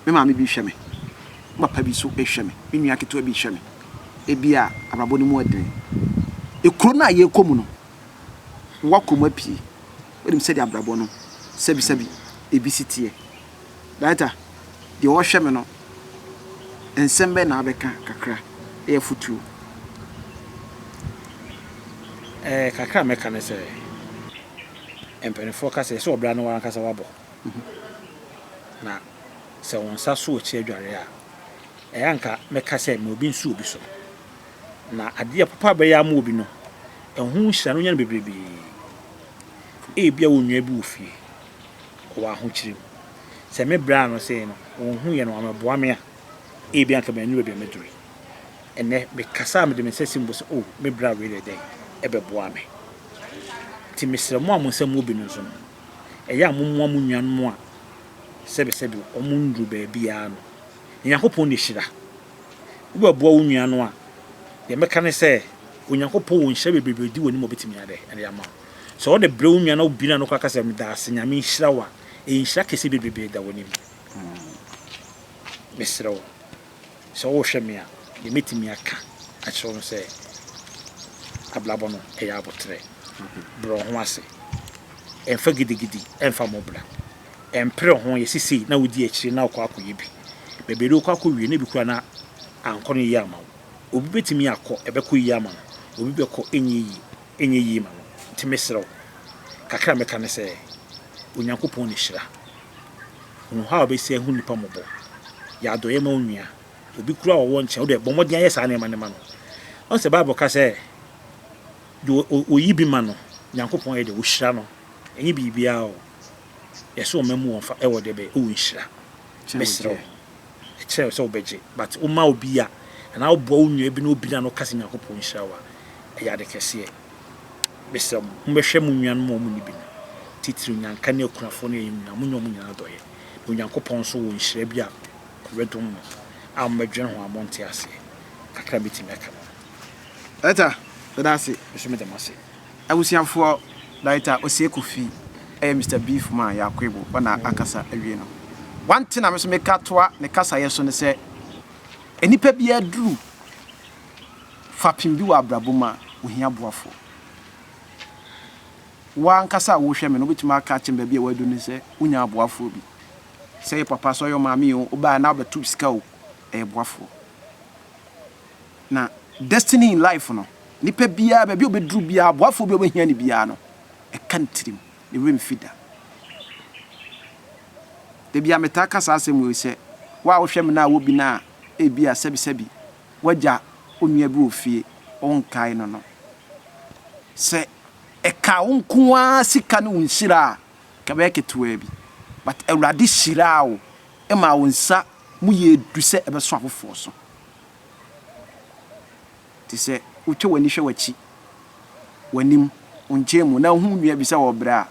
Speaker 2: Me maame bi hwɛ me. Me papa bi nso hwɛ me. Me nua ketewa bi hwɛ me. Ebia abrabɔ no mu yɛ den. Ekuro no a yɛrekɔ mu no, woakɔ mu apue. Wonim sɛdeɛ abrabɔ no sɛbisɛbi ebi si teɛ. Director, deɛ ɔrehwɛ me no, nsɛm bɛn na wobɛka kakra? Ɛyɛ afotuo.
Speaker 1: Ɛɛ, kakra a mɛka ne sɛ, mpanimfoɔ ka sɛ, ɛsɛ ɔbra no w'ankasa wabɔ. Na sɛ wo nsa so akyi adware a, ɛyɛ a anka mɛka sɛ ma obi nso obi so. Na adeɛ papa a bɛyɛ ama obi no, ɛho nhyira no wonya no bebrebe. Ebia wo nua bi wɔ fie, ɔwɔ ahokyere mu. Sɛ me bra no sei no, ɔnhu yɛ no, wammɛboa me a, ebia anka mannu baabi a maduru yi. Ɛnnɛ, mekasa a mede me nsa si me bo sɛ, oh, me bra wei deɛ dɛn, ɛbɛboa me. Nti mesrɛ mo a mo nsa mu wɔ bi no nso no, ɛyɛ a mommoa mo nuanom a sɛbesɛbe wɔnnuru baabiara no. Na Nyankopɔn na hyira. Wobɛboa wo nua no a, deɛ mɛka ne sɛ, Onyankopɔn wɔ nhyira bebrebe di w'anim a ɔbɛtumi ayɛ dɛn? De ama wo. Sɛ wode brɛ wo nua na wobue n'ano koraa ka sɛ, Meda ase, Nyame nhyira wo a, ɛyɛ nhyira kɛseɛ bebrebe da w'anim. Mesrɛ wo. Sɛ wohwɛ me a, deɛ mɛtumi aka akyerɛ wo ne sɛ, abrabɔ no, ɛyɛ aboterɛ. Brɛ wo ho ase. Mfa gidigidi mfa mmɔ bra. Mpere ho, yɛse sei na wodi akyire na wokɔ akɔyɛ bi. Baabi a ɛde wokɔ akɔwie no, ebi koraa na ankɔ no yie amma wo. Obi bɛtumi akɔ, ɛbɛkɔ yie ama no. Obi bɛkɔ, ɛnyɛ yie, ɛnyɛ yie ma no. Nti mesrɛ wo, kakra a mɛka ne sɛ, Onyankopɔn na ɛhyira. Hunu how a wobɛsi ahu nnipa mmɔbɔ. Yɛ adɔeɛ ma wo nua. Obi koraa a ɔwɔ nkyɛn, wo deɛ bɔ mmɔden ara yɛ saa nneɛma no ma no. Woahu sɛ Bible ka sɛ, deɛ ɔyi bi ma no, Nyankopɔn yɛ deɛ ɔhyira no. Ɛnyɛ biribiara o. Yɛsɛ ɔma mu wɔn fa ɛwɔ deɛ bɛyɛ ɛwɔ nhyira. Mesrɛ wo, ɛkyerɛ sɛ wobɛgye. But woma obi a, anaa woboa wo nua bi na obi na no ka sɛ Nyankopɔn nhyira wo a, ɛyɛ ade kɛseɛ. Mesrɛ mo, mommɛhwɛ mo nuanom a wɔnni bi no, titiriw nnyanka ne akunafoɔ ne ayi nyinaa, monyɛ wɔn nyinaa adɔeɛ. Na Onyankopɔn nso wɔ nhyira bi a ɔbɛdom mo a mobɛdwene ho a monte aseɛ. Kakra a mɛtumi aka no.
Speaker 2: Director, meda ase.
Speaker 1: Me nso meda mo ase.
Speaker 2: Abusuafoɔ, Director Osei Kofi yɛ Mister Beef man Yakoebo ɔna akasa awie no. One thing a me nso meka toa ne kasayɛ so ne sɛ, nnipa biara duru fapem bi wɔ abrabɔ mu a, ohia boafoɔ. Wo ankasa a wohwɛ me no, wobɛtumi aka akyerɛ me baabi a woadu no sɛ wonya aboafoɔ bi. Sɛ ɛyɛ papa, sɛ ɔyɛ ɔmaame o, wobaa na wobɛto sika o, ɛyɛ boafoɔ. Na destiny in life no, nipa biara baabi a ɔbɛduru biara, aboafoɔ bi a ɔbɛhia no biara no, ɛka ne tirim, ne werɛ mfi da. Da biara metaa ka saa asɛm wei sɛ, wo a wohwɛ me no a wɔ bi no a, ebia sɛbisɛbi W'agya onua bi wɔ fie, wonkae no no. Sɛ ɛkaa wo nko ara sika ne wo nhyira a, nka ɛbɛyɛ ketewaa bi. But Awurade hyiraa wo maa wo nsa mu yɛɛ du sɛ ɛbɛso afoforɔ so. Nti sɛ wotwa w'ani hwɛ w'akyi, w'anim, wo nkyɛn mu na wohu wo nua bi sɛ ɔrebrɛ a,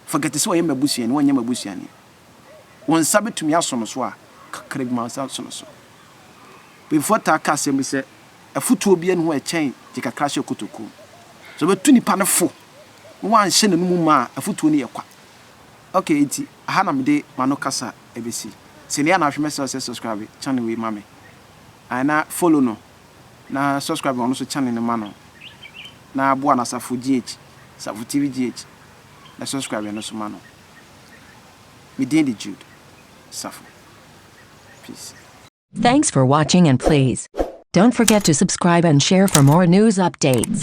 Speaker 2: forget sɛ ɔyɛ m'abusuani, ɔnyɛ m'abusuani. Wo nsa bɛtumi aso no so a, kakra bi ma wo nsa nso no so. Mpanyimfoɔ taa ka asɛm bi sɛ, Afotuo biara nni hɔ a ɛkyɛn gye kakra hyɛ kotokuo mu. Sɛ wobɛtu nipa no fo na wanhyɛ n'anomu ma a, afotuo no yɛ kwa. Ok, enti aha na mede m'ano kasa bɛsi. Sɛ nnɛ anaa hwɛ mɛsrɛ wo sɛ subscribe channel wei ma me. Ae na follow no na subscribe ɔno nso channel no ma no. Na boa no Asafo GH, Asafo TV GH na subscribe ɛno nso ma no. Me din de Jude Safo. Peace.
Speaker 9: Thanks for watching and please don't forget to subscribe and share for more news updates.